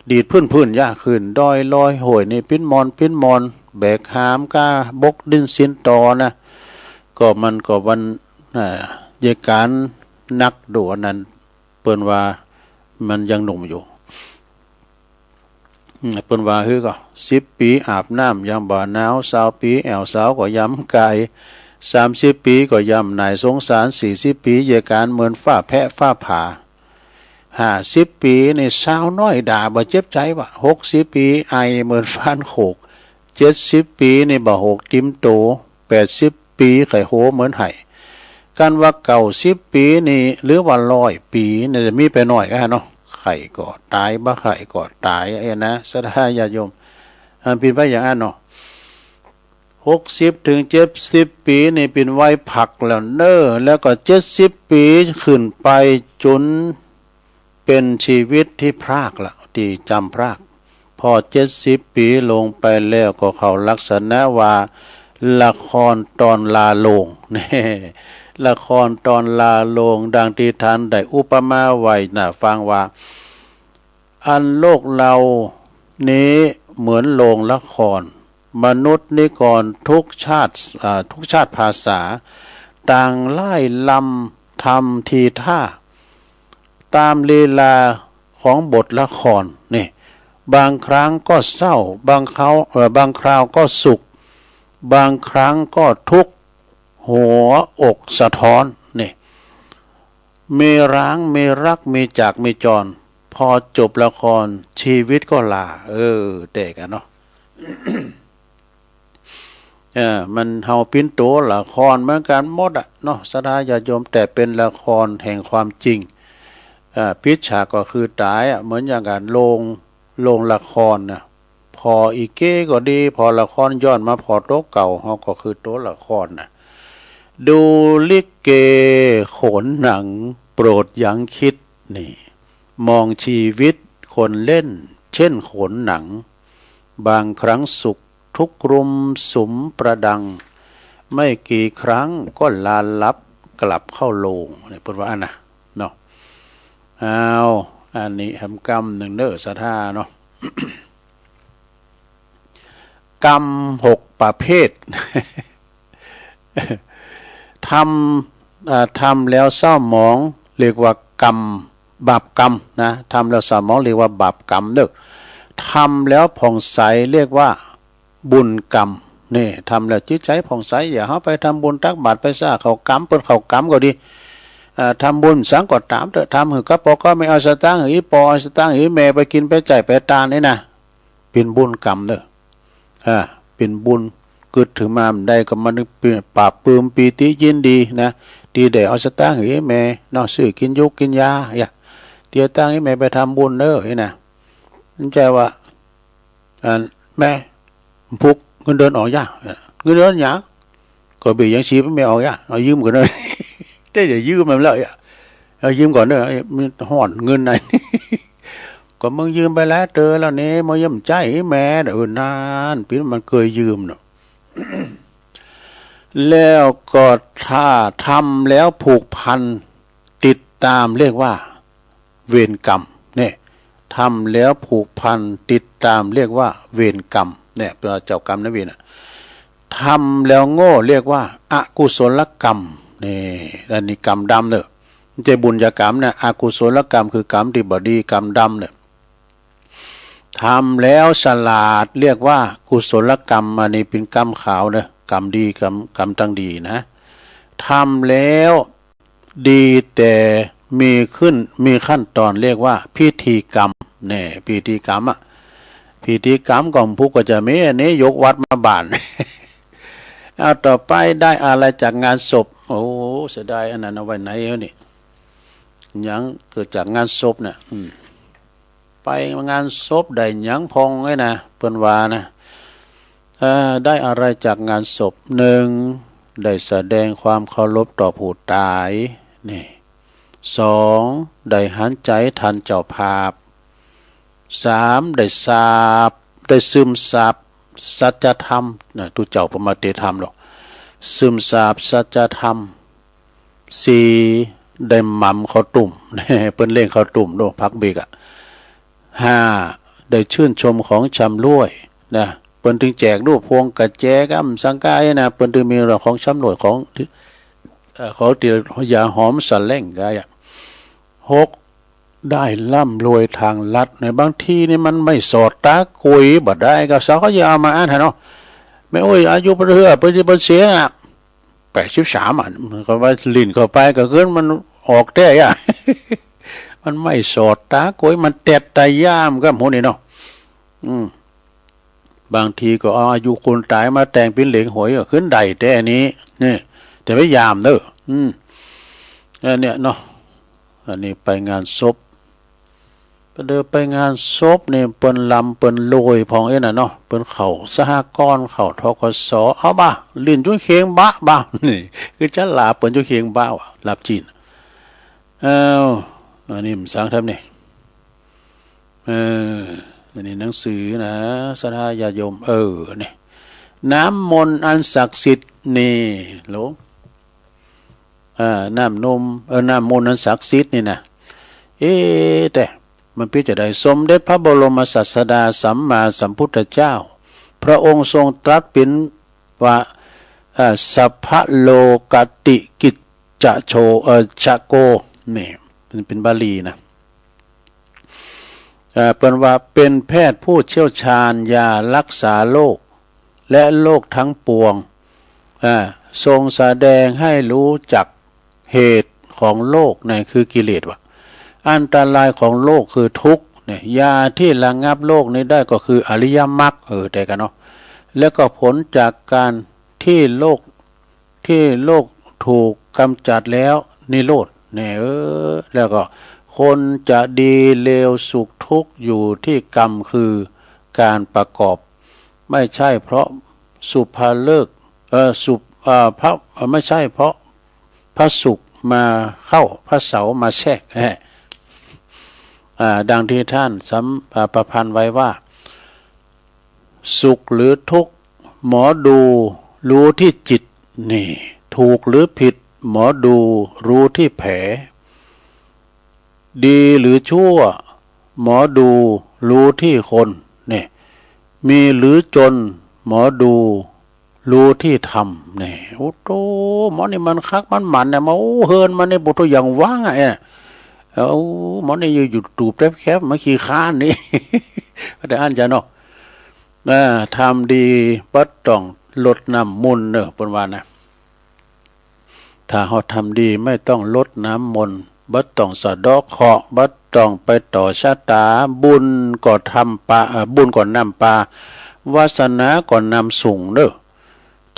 ดีดพื้นๆ ยากขึ้น ดอยลอยห้วยนี่ปิ้นมอนปิ้นมอน แบกหามก้าบกดินสินต่อนะ ก็มันก็วัน อ่า เยะการหนักโดอันนั้น เปิ้นว่ามันยังหนุ่มอยู่ อืม เปิ้นว่าฮื้อก็ สิบ ปีอาบน้ำยังบ่หนาว ซาว ปีแอวสาวก็ยำกาย สามสิบ ปีก็ยำหน่ายสงสาร สี่สิบ ปีเยะการเหมือนฟ้าแพะฟ้าผ่า ห้าสิบ ปีนี่สาวน้อยด่าบ่เจ็บใจวะ หกสิบ ปีไอเหมือนฟานโขก เจ็ดสิบ ปีนี่บ่าโหกติมโต แปดสิบ ปีไข้โหเหมือนไห้ กันว่า เก้าสิบ ปีนี่ หรือว่า ร้อย ปีนี่จะมีไปหน่อยก็ฮะเนาะ ไข้ก็ตาย บ่ไข้ก็ตาย เอ้ยนะ ศรัทธาญาติโยม อันเป็นไปอย่างนั้นเนาะ หกสิบ ถึง เจ็ดสิบ ปีนี่เป็นวัยผักแล้วเนอะ แล้วก็ เจ็ดสิบ ปีขึ้นไปจน เป็นชีวิตที่พรากละ ที่จำพราก พอ เจ็ดสิบ ปีลงไปแล้วก็เข้าลักษณะว่า ละครตอนลาโลง แน่ ละครตอนลาโลง ดังที่ท่านได้อุปมาไว้น่ะฟังว่า อันโลกเรานี้เหมือนโรงละคร มนุษย์นิกรทุกชาติ อ่า ทุกชาติภาษา ต่างไล่ลำทำทีท่า ตามลีลาของบทละครนี่ บางครั้งก็เศร้า บางคราว เอ่อ บางคราวก็สุข บางครั้งก็ทุกข์ หัวอกสะท้อนนี่ มีร้าง มีรัก มีจาก มีจร พอจบละคร ชีวิตก็ลา เออ แตกอะเนาะ เออ มันเฮาปิ้นโตละครเหมือนกันหมดอะเนาะ ศรัทธาญาติโยม แต่เป็นละครแห่งความจริง อ่า ปิดฉากก็คือตายอะ เหมือนอย่างกัน โรง โรงละครนะ ผ่ออีเก้ก็ดี ผ่อละครย้อนมาผ่อโตเก่า เฮาก็คือโตละครนะ ดูลิเกโขนหนัง โปรดยั้งคิดนี่ มองชีวิตคนเล่น เช่นโขนหนัง บางครั้งสุขทุกข์รุมสุมประดัง ไม่กี่ครั้งก็ลาลับกลับเข้าโลง นี่เปิ้นว่าอันนะเนาะ อ้าว อันนี้แหมกำหนึ่งเด้อ ศรัทธาเนาะ กรรมหกประเภท ทำ เอ่อ ทำแล้วเศร้าหมอง เรียกว่ากรรม บาปกรรมนะ ทำแล้วเศร้าหมอง เรียกว่าบาปกรรมเด้อ ทำแล้วผ่องใส เรียกว่าบุญกรรม นี่ ทำแล้วจิตใจผ่องใส อย่างเฮาไปทำบุญตักบาตรไปสร้างข้าวกรรม เปิ้นข้าวกรรมก็ดี เอ่อ ทำบุญสังก็ตามเถอะ ทำหื้อกับปอกับแม่ เอาสตางค์หื้ออีปอ เอาสตางค์หื้ออีแม่ ไปกินไปใจ๊ไปตานนี่นะ เป็นบุญกรรมเด้อ อ่า เป็นบุญ กึ๊ดถือมาบ่ได้ก็มันเป็นปราบปลื้มปีติยินดีนะ ที่ได้เอาสตางค์หื้อแม่เนาะ ซื้อกินยูกกินยา อย่า เตียวตังค์หื้อแม่ไปทำบุญเด้อ นี่นะ มันใจ้ว่า อัน แม่ พุกเงินเดือนออกยัง เงินเดือนหยัง ก็เบี้ยยังชีพแม่ออกยัง เอายืมก่อนเด้อ แต่อย่ายืมมันแล้ว เอายืมก่อนเด้อ มันฮ้อนเงินนะ ก็มึงยืมไปหลายเตื้อแล้วนี่ มึงยังบ่ใจ๊แม่ เออ นั่น เปิ้นมันเคยยืมเนาะ แล้วก็ถ้าทำแล้วผูกพันติดตามเรียกว่าเวรกรรม เนี่ย ทำแล้วผูกพันติดตามเรียกว่าเวรกรรม เนี่ย เป็นเจ้ากรรมนายเวรน่ะ ทำแล้วโง่เรียกว่าอกุศลกรรม นี่ อันนี้กรรมดำเนอะ บ่ใจ้บุญญากรรมนะ อกุศลกรรมคือกรรมที่บ่ดี กรรมดำเนี่ย ทำแล้วฉลาดเรียกว่ากุศลกรรม อันนี้เป็นกรรมขาวเนอะ กรรมดี กรรม กรรมตังดีนะ ทำแล้วดีแต่มีขึ้น มีขั้นตอนเรียกว่าพิธีกรรม เนี่ย พิธีกรรมอะ พิธีกรรมของผู้ก็จะมีอันนี้ ยกวัดมาบ้าน เอา ต่อไปได้อะไรจากงานศพ โอ้ เสียดาย อันนั้นเอาไว้ไหนวะนี่ หยังเกิดจากงานศพเนี่ย อืม ไปงานศพได้หยังพองไงนะ เปิ้นว่านะ เอ่อ ได้อะไรจากงานศพ หนึ่ง ได้แสดงความเคารพต่อผู้ตาย นี่ สอง ได้หันใจทันเจ้าภาพ สาม ได้สาบ ได้ซึมซาบสัจธรรมนะ ตุ๊เจ้าเปิ้นมาเตธรรมหรอก ซึมซาบสัจธรรม สี่ ได้หม่ำข้าวตุ้ม เปิ้นเลี้ยงข้าวตุ้มโด ผักบิกอะ ห้า ได้ชื่นชมของชำร่วยนะ เปิ้นตึงแจกโด พวงกระแจกำสังกายนะ เปิ้นตึงมีของชำร่วยของ เอ่อ ของที่ยาหอมสะแหล่งกายอะ หก ได้ร่ำรวยทางลัด ในบางทีนี่มันไม่สอดตากุยบ่ได้ ก็สาวเขาจะเอามาอ่านให้เนาะ แม่โอ้ย อายุเพิ่นเฮือ เปิ้นสิ เปิ้นเสียอะ แปดสิบสามอะ มันก็ว่าลิ้นเข้าไปก็คือมันออกแต๊อะ มันไม่สอดตากุย มันแต๊ดตาย่ามกับหมู่นี่เนาะ อืม บางทีก็เอาอายุคนตายมาแต่งเป็นเหลงหวยก็ขึ้นได้แต๊นี้ นี่ แต่พยายามเด้อ อืม อันเนี้ยเนาะ อันนี้ไปงานศพ เปิ้นเดินไปงานศพนี่ เปิ้นร่ำเปิ้นรวยพองเอ้ยน่ะเนาะ เปิ้นเข้าสหกรณ์ เข้า ธ.ก.ส. เอาบ่า ลิ้นจุนเข่งบะบ่า นี่ คือจะหลาบเปิ้นจุนเข่งบะว่ะ หลาบจีน เอ้า อันนี้มันสังทำนี่ เออ อันนี้หนังสือนะ ศรัทธาญาติโยม เออ นี่ น้ำมนต์อันศักดิ์สิทธิ์นี่ หลวง เอ่อ น้ำนม เอ่อ น้ำมนต์อันศักดิ์สิทธิ์นี่นะ เอ๊ะ แต่มันเป็นจะได สมเด็จพระบรมศาสดาสัมมาสัมพุทธเจ้า พระองค์ทรงตรัสเป็นว่า เอ่อ สัพพะโลกติกิจจะโช เอ่อ ชะโก นี่ เป็น เป็นบาลีนะ เอ่อ เปิ้นว่าเป็นแพทย์ผู้เชี่ยวชาญยารักษาโรค และโรคทั้งปวง อ่า ทรงแสดงให้รู้จักเหตุของโรค นั่นคือกิเลสว่ะ อันตรายของโรคคือทุกข์เนี่ย ยาที่ระงับโรคนี้ได้ก็คืออริยมรรค เออ แต่กันเนาะ แล้วก็ผลจากการที่โรค ที่โรคถูกกำจัดแล้ว นิโรธ เนี่ย เออ แล้วก็คนจะดีเลวสุขทุกข์อยู่ที่กรรมคือการประกอบ ไม่ใช่เพราะสุภาฤกษ์ เอ่อ สุภ- เอ่อ พระ- เอ่อ ไม่ใช่เพราะพระศุกร์มาเข้า พระเสาร์มาแทรก แหม อ่า ดังที่ท่านสำ- อ่า ประพันธ์ไว้ว่า สุขหรือทุกข์ หมอดูรู้ที่จิต นี่ ถูกหรือผิด หมอดูรู้ที่แผล ดีหรือชั่ว หมอดูรู้ที่คน นี่ มีหรือจน หมอดูรู้ที่ธรรม นี่ โอ้โต หมอนี่มันคักมันหมั่นเนี่ย มา โอ้ เฮือนมันนี่ บ่โตอย่างว่างอะ เอ้ย เอ้า หมอนี่อยู่ อยู่ตูบแคบๆ มาขี้ค้านนี่ แต่อ่านจะเนาะ อ่า ทำดีบ่ต้องรดน้ำมนต์เนอะ เปิ้นว่านะ ถ้าเฮาทำดีไม่ต้องรดน้ำมนต์ บ่ต้องสะเดาะเคราะห์ บ่ต้องไปต่อชะตา บุญก็ทำปา เอ่อ บุญก็นำปา วาสนาก็นำส่งเนอะ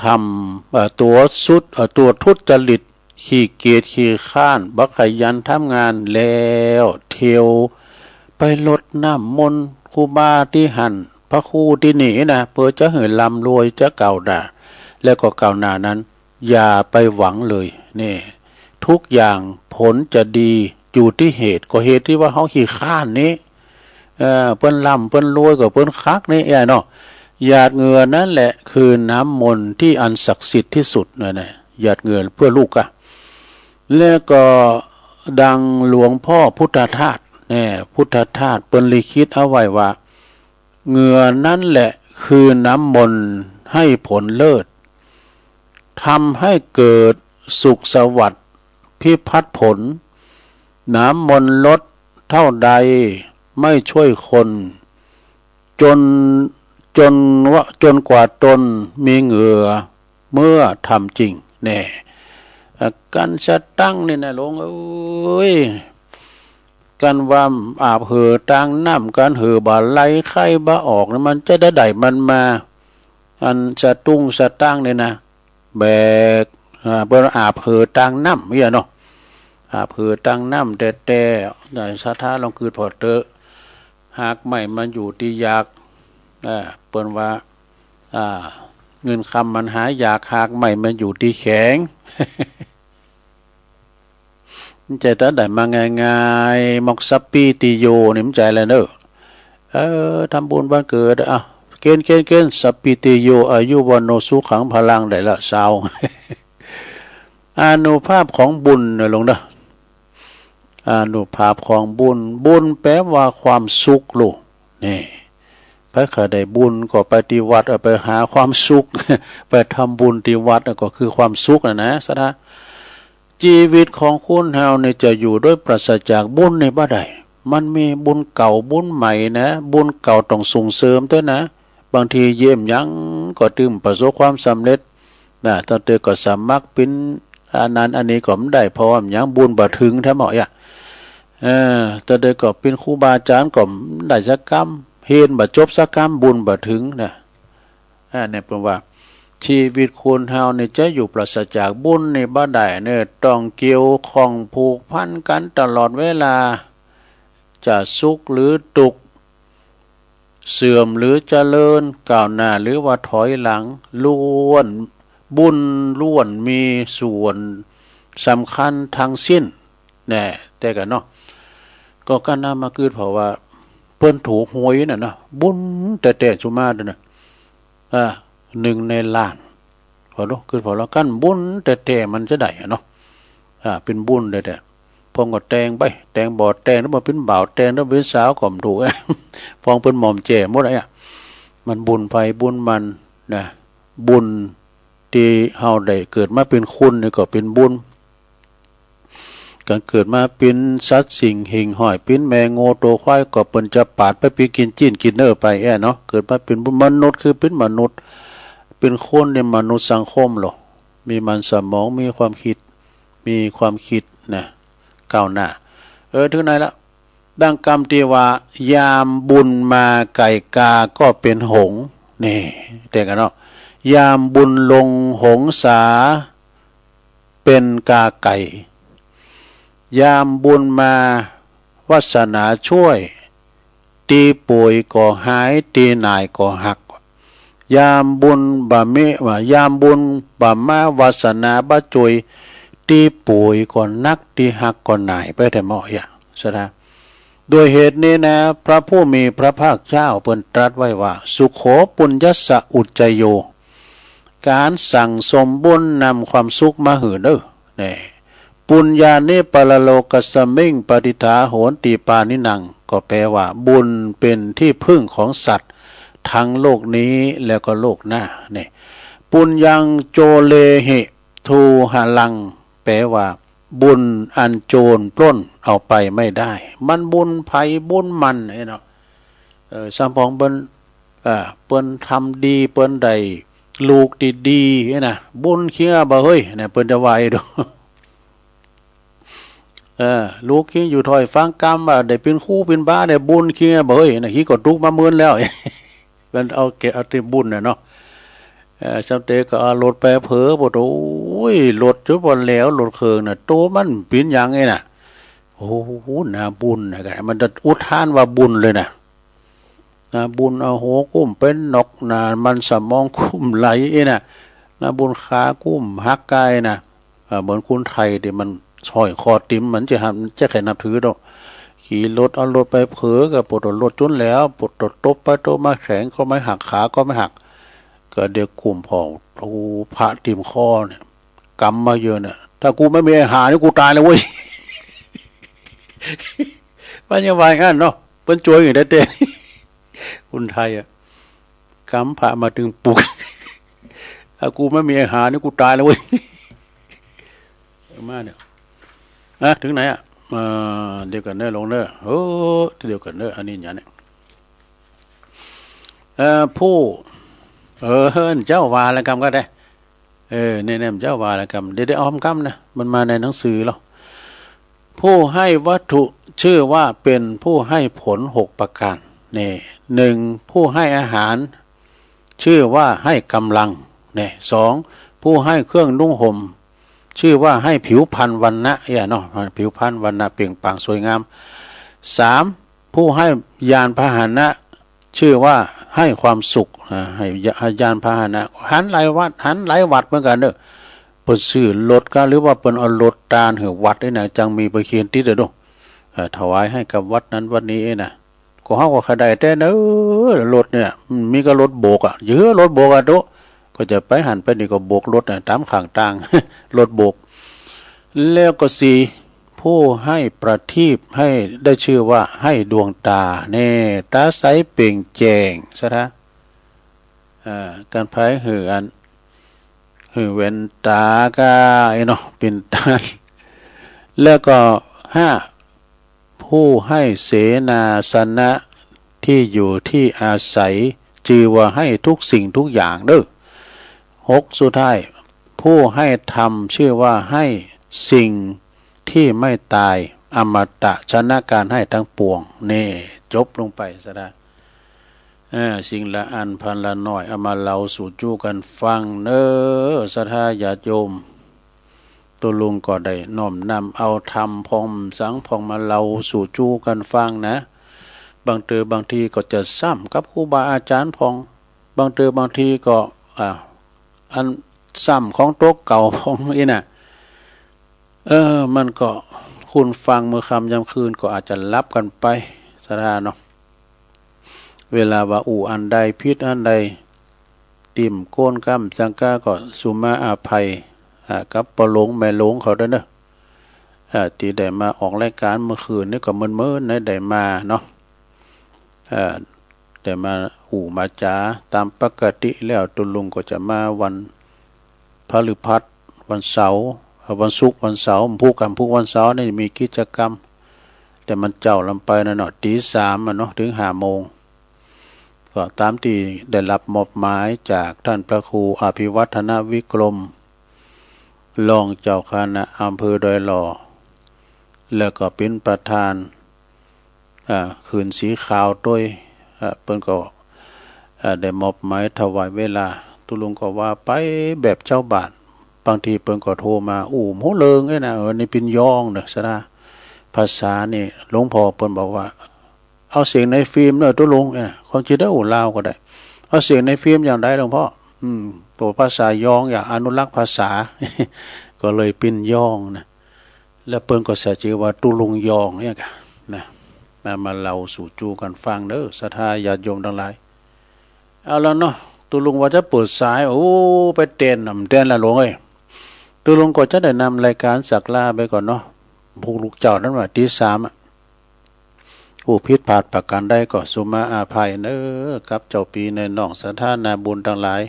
ทำ เอ่อ ตัวสุด เอ่อ ตัวทุจริต ขี้เกียจขี้คร้าน บ่ขยันทำงาน แล้วเที่ยวไปรดน้ำมนต์ครูบาตี้หั้น พระครูตี้นี่นะ เพื่อจะหื้อร่ำรวย จะก้าวหน้า แล้วก็ก้าวหน้านั้น อย่าไปหวังเลย นี่ ทุกอย่างผลจะดีอยู่ที่เหตุ ก็เหตุที่ว่าเฮาขี้คร้านนี้ เอ่อ เปิ้นร่ำเปิ้นรวยก็เปิ้นคักนี่ เอ้ยเนาะ หยาดเหงื่อนั่นแหละคือน้ำมนต์ที่อันศักดิ์สิทธิ์ที่สุดนะ เนี่ย หยาดเหงื่อเพื่อลูกอะ แล้วก็ดังหลวงพ่อพุทธทาส เนี่ย พุทธทาสเปิ้นลิขิตเอาไว้ว่า เหงื่อนั่นแหละคือน้ำมนต์ให้ผลเลิศ ทำให้เกิดสุขสวัสดิ์พิพัฒน์ผล น้ำมนต์ลดเท่าใดไม่ช่วยคน จน จนว่า จนกว่าตนมีเหงื่อเมื่อทำจริง แน่ อ่ะ การสตังค์นี่นะหลวงเอ้ย การว่าอาบเหื่อตางน้ำ การเหื่อบ่าไหล ไข้บ่าออกนี่ มันจะได้ใดมันมา อันสตุ้งสตังค์นี่นะ แบก เปิ้นอาบเหือตังน้ำเอี้ยเนาะ อาบเหือตังน้ำแต๊ๆ ศรัทธาลองกึ๊ดผ่อเต๊อะ ฮากไม้มันอยู่ตี้หยาก เปิ้นว่า เงินคำมันหายาก ฮากไม้มันอยู่ตี้แข็ง มันใจ้ตาใด๋มาง่ายๆ มอกสัพพีติโยนี่มันใจ้แล้วเนาะ เออ ทำบุญวันเกิด อ่ะ เกณฑ์ เกณฑ์ เกณฑ์ สัพพีติโย อายุ วัณโณ สุขัง พลัง ได้ละ ซาว อานุภาพของบุญนะหลวงเนาะ อานุภาพของบุญ บุญแปลว่าความสุขลูก นี่ ไผใค่ได้บุญก็ไปตี้วัด เอาไปหาความสุข ไปทำบุญตี้วัด ก็คือความสุขนะนะ ศรัทธา ชีวิตของคนเฮานี่จะอยู่โดยปราศจากบุญนี่บ่ได้ มันมีบุญเก่าบุญใหม่นะ บุญเก่าต้องส่งเสริมเต๊อะนะ บางทีเยี่ยมยังก็ตึงประสบความสำเร็จนะ ตั้งแต่ก็สมัครเป็นอันนั้นอันนี้ก็บ่ได้ เพราะว่าหยังบุญบ่ถึงแท้หมออะ เออ ตั้งแต่ก็เป็นครูบาอาจารย์ก็บ่ได้สักกำ เฮียนบ่จบสักกำ บุญบ่ถึงนะ อันนี้เปิ้นว่า ชีวิตคนเฮานี่จะอยู่ปราศจากบุญนี่บ่ได้เนอะ ต้องเกี่ยวข้องผูกพันกันตลอดเวลา จะสุขหรือทุกข์ เสื่อมหรือเจริญ ก้าวหน้าหรือว่าถอยหลัง ล้วน บุญล้วนมีส่วนสำคัญทั้งสิ้น แน่ แต่กั๋นเนาะ ก็ก้าวนำมากึ๊ดผ่อว่า เปิ้นถูกหวยน่ะเนาะ บุญแต๊ๆ ซุมาเต๊อะนะ อ่า หนึ่งในล้าน ผ่อดู กึ๊ดผ่อแล้ว คันบุญแต๊ๆ มันจะได้อะเนาะ อ่า เป็นบุญแต๊ๆ พ่องก็แต่งไป แต่งบ่แต่ง แล้วบ่เป็นบ่าว แต่งแล้วเป็นสาวก็บ่ถูก พ่องเปิ้นหม่อมแจ้หมดอะ มันบุญไผบุญมันนะ บุญตี้เฮาได้เกิดมาเป็นคนนี่ก็เป็นบุญ การเกิดมาเป็นสัตว์สิ่งหิ่งห้อย เป็นแม่งัวโตควาย ก็เปิ้นจะปาดไปปิ้งกินจีนกินเนื้อไปแอ้เนาะ เกิดมาเป็นมนุษย์คือเป็นมนุษย์ เป็นคนในมนุษย์สังคมโลด มีมันสมอง มีความคิด มีความคิดนะ ก้าวหน้า เออ ถึงไหนละ ดังกำตี้ว่า ยามบุญมาไก่กาก็เป็นหงส์ นี่ แต่กั๋นเนาะ ยามบุญลงหงสา เป็นกาไก่ ยามบุญมาวาสนาช่วย ตี้ป่วยก็หาย ตี้หน่ายก็หัก ยามบุญบ่มี ว่ายามบุญบ่มาวาสนาบ่จ่วย ตี้ป่วยก็หนัก ตี้หักก็หน่ายไปแท้หมออะ ศรัทธา ด้วยเหตุนี้นะ พระผู้มีพระภาคเจ้าเปิ้นตรัสไว้ว่า สุโข ปุญญสสะ อุจจโย การสั่งสมบุญนำความสุขมาหื้อเน้อ แน่ ปุญญานิ ปรโลกัสสมิง ปะทิฏฐาโหนติ ปาณินัง ก็แปลว่า บุญเป็นที่พึ่งของสัตว์ทั้งโลกนี้แล้วก็โลกหน้า นี่ ปุญญัง โจเลหิ ทูหะรัง แปลว่า บุญอันโจรปล้นเอาไปไม่ได้ มันบุญไผบุญมัน เอ้ยเนาะ เออ สำปองเปิ้น เออ เปิ้นทำดี เปิ้นได้ลูกดีๆ เอ้ยนะ บุญเคียบ่าเฮ้ย เนี่ย เปิ้นจะว่าไอ้ดู เออ ลูกคิงอยู่ถ้อยฟังกำว่าได้เป็นครูเป็นบา ได้บุญเคียบ่าเฮ้ย นะ ขี้ก็ตุกมาเมินแล้ว มันเอาแก่เอาแต่บุญน่ะเนาะ เออ สำเตก็เอารถไปเผลอ บ่โต โอ้ย รถจนบ่แล้ว รถเครื่องน่ะ โตมันเป็นหยังไงน่ะ โอ้โห นาบุญนะ มันจะอุทานว่าบุญเลยน่ะ นาบุญเอาหัวกุ้มเป็นนก นามันสมองกุ้มไหลไอ้น่ะ นาบุญขากุ้มหักกายน่ะ เอ่อ เหมือนคนไทยที่มันห้อยคอติม มันจะหัน จะใครนับถือดอก ขี่รถ เอารถไปเผลอก็ปวดรถจนแล้ว ปวดตบไปตบมาแข้งก็ไม่หัก ขาก็ไม่หัก ก็เดี๋ยวกลุ่มพอ โอ้ พระติมคอเนี่ย กำมาเยอะเนี่ย ถ้ากูไม่มีไอ้ห่านี่กูตายแล้วเว้ย มันยังว่าอย่างนั้นเนาะ เปิ้นจ่วยอยู่แต๊ๆ คนไทยอะ กำพระมาตึงปุก ถ้ากูไม่มีไอ้ห่านี่กูตายแล้วเว้ย มาเนี่ย นะ ถึงไหนอะ เอ่อ เดี๋ยวก่อนเด้อ ลงเด้อ เออ เดี๋ยวก่อนเด้อ อันนี้อย่างเนี่ย เอ่อ ผู้ เออ เจ้าว่าละกำก็ได้ เออ เนี่ย เนี่ย เจ้าว่าละกำ เดี๋ยว เดี๋ยวเอาคำนะ มันมาในหนังสือแล้ว ผู้ให้วัตถุชื่อว่าเป็นผู้ให้ผลหกประการ นี่ หนึ่ง ผู้ให้อาหาร ชื่อว่าให้กำลัง นี่ สอง ผู้ให้เครื่องนุ่งห่ม ชื่อว่าให้ผิวพรรณวรรณะ เอ้ยเนาะ ผิวพรรณวรรณะเปล่งปลั่งสวยงาม สาม ผู้ให้ยานพาหนะ ชื่อว่าให้ความสุข อ่า ให้ยะ-, ให้ยานพาหนะ หันหลายวัด หันหลายวัดเหมือนกันเด้อ เปิ้นซื้อรถกา หรือว่าเปิ้นเอารถตานหื้อวัดนี่นะ จั่งมีประเคนติดเด้อเนาะ เอ่อ ถวายให้กับวัดนั้นวัดนี้นะ ก็เฮาก็ขะได้แต่เนาะ รถเนี่ย มันมีก็รถโบกอะ เยอะ รถโบกอะโตะ ก็จะไปหั้นไปนี่ก็โบกรถน่ะ ต๋ามข้างตาง รถโบก แล้วก็สี่ ผู้ให้ประทีป ให้ได้ชื่อว่าให้ดวงตา แน่ ต๋าใสเปล่งแจ้ง ศรัทธา อ่า การไผหื้ออัน หื้อแว่นต๋ากา ไอ้เนาะ เป๋นต้น แล้วก็ห้า ผู้ให้เสนาสนะ ที่อยู่ที่อาศัย จื่อว่าให้ทุกสิ่งทุกอย่างเด้อ หก สุดท้าย ผู้ให้ธรรม ชื่อว่าให้สิ่งที่ไม่ตาย อมตะ ชนะการให้ทั้งปวง นี่ จบลงไป ศรัทธา เอ่อ สิ่งละอันพันละหน้อย เอามาเล่าสู่จู้กั๋นฟังเน้อ ศรัทธาญาติโยม ตุ๊ลุงก็ได้น้อมนำเอาธรรมพ่องสังพ่องมาเล่าสู่จู้กั๋นฟังนะ บางเตื้อบางทีก็จะซ้ำกับครูบาอาจ๋ารย์พ่อง บางเตื้อบางทีก็ อ่า อันซ้ำของโตเก่าพ่องอี้นะ เออ มันก็ คนฟังเมื่อค่ำยามคืนก็อาจจะหลับกั๋นไป ศรัทธาเนาะ เวลาว่าอู้อันใดผิดอันใด ติ่มโกนกำจังกาก็สุมาอาภัย อ่า กับป้อหลวงแม่หลวงเขาเด้อเนาะ อ่า ตี้ได้มาออกรายการเมื่อคืนนี่ก็เมินๆ นะ ได้มาเนาะ อ่า ได้มาอู้มาจ๋า ต๋ามปกติแล้วตุ๊ลุงก็จะมาวันพฤหัส วันเสาร์ เอ่อ วันศุกร์ วันเสาร์ พุธ วันพุธ วันเสาร์นี่มีกิจกรรม แต่มันเจ๊าลำไปนะเนาะ ตีสามอะเนาะ ถึงห้าโมง ก็ต๋ามตี้ได้รับมอบหมายจากท่านพระครูอภิวัฒนวิกรม รองเจ้าคณะอำเภอดอยหล่อ แล้วก็เป๋นประธาน อ่า คืนสีขาวตวย อ่า เปิ้นก็ อ่า ได้มอบหมายถวายเวลา ตุ๊ลุงก็ว่าไปแบบชาวบ้าน บางทีเปิ้นก็โทรมาอู้ฮู้เรื่องเอ้ยนะ เออ นี่ปิ้นยองเนอะ ศรัทธา ภาษานี่หลวงพ่อเปิ้นบอกว่า เอาเสียงในฟิล์มเนอะตุ๊ลุง เอ้ยนะ ความจริงได้อู้ลาวก็ได้ เอาเสียงในฟิล์มอย่างใดหลวงพ่อ อืม ตัวภาษายองอยากอนุรักษ์ภาษา ก็เลยปิ้นยองนะ แล้วเปิ้นก็ใส่จื้อว่าตุ๊ลุงยองเนี่ยกะนะ มา มาเล่าสู่จู้กั๋นฟังเน้อ ศรัทธาญาติโยมตังหลาย เอาละเนาะ ตุ๊ลุงว่าจะเปิดสาย โอ้ ไปแตนน่ะ แตนละหลวงเอ้ย ตุ๊ลุงก็จะได้นำรายการสักลาไปก่อนเนาะ พวกลูกเจ้านั้นว่าตีสามอะ ผู้ผิดพลาดประการใดก็สุมาอาภัยเน้อ กับเจ้าปี้ในน้องศรัทธานาบุญตังหลาย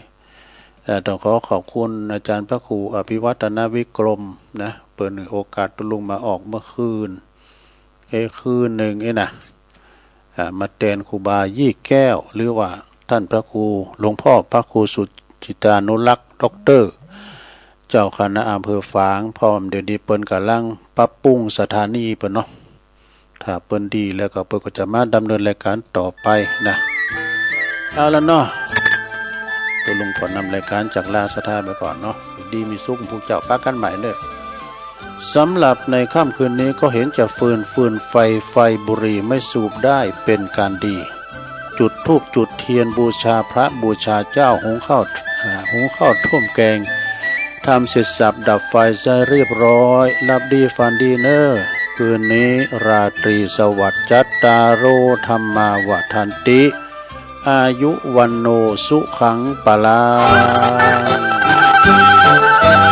เอ่อ ต้องขอขอบคุณอาจารย์พระครูอภิวัฒนวิกรมนะ เปิ้นหื้อโอกาสตุ๊ลุงมาออกเมื่อคืน เอ้ย คืนหนึ่งเอ้ยนะ อ่า มาแตนครูบายี่แก้ว หรือว่าท่านพระครู หลวงพ่อพระครูสุจิตานุรักษ์ ด็อกเตอร์ เจ้าคณะอำเภอฝาง เพราะว่าเดี๋ยวนี้เปิ้นก่ำลังปรับปรุงสถานีเปิ้นเนาะ ถ้าเปิ้นดีแล้วก็เปิ้นก็จะมาดำเนินรายการต่อไปนะ เอาละเนาะ ตุ๊ลุงขอนำรายการจากลาศรัทธาไปก่อนเนาะ อยู่ดีมีสุข พวกเจ้าปะกั๋นใหม่เน้อ สำหรับในค่ำคืนนี้ก็เห็นจะฟืน ฟืนไฟ ไฟบุหรี่ไม่สูบได้เป็นการดี จุดธูปจุดเทียนบูชาพระบูชาเจ้า หุงข้าว อ่า หุงข้าวต้มแกง ทำเสร็จสับดับไฟซะเรียบร้อย หลับดีฝันดีเน้อ คืนนี้ราตรีสวัสดิ์ จัตตาโร ธัมมา วัฑฒันติ อายุ วัณโณ สุขัง พลัง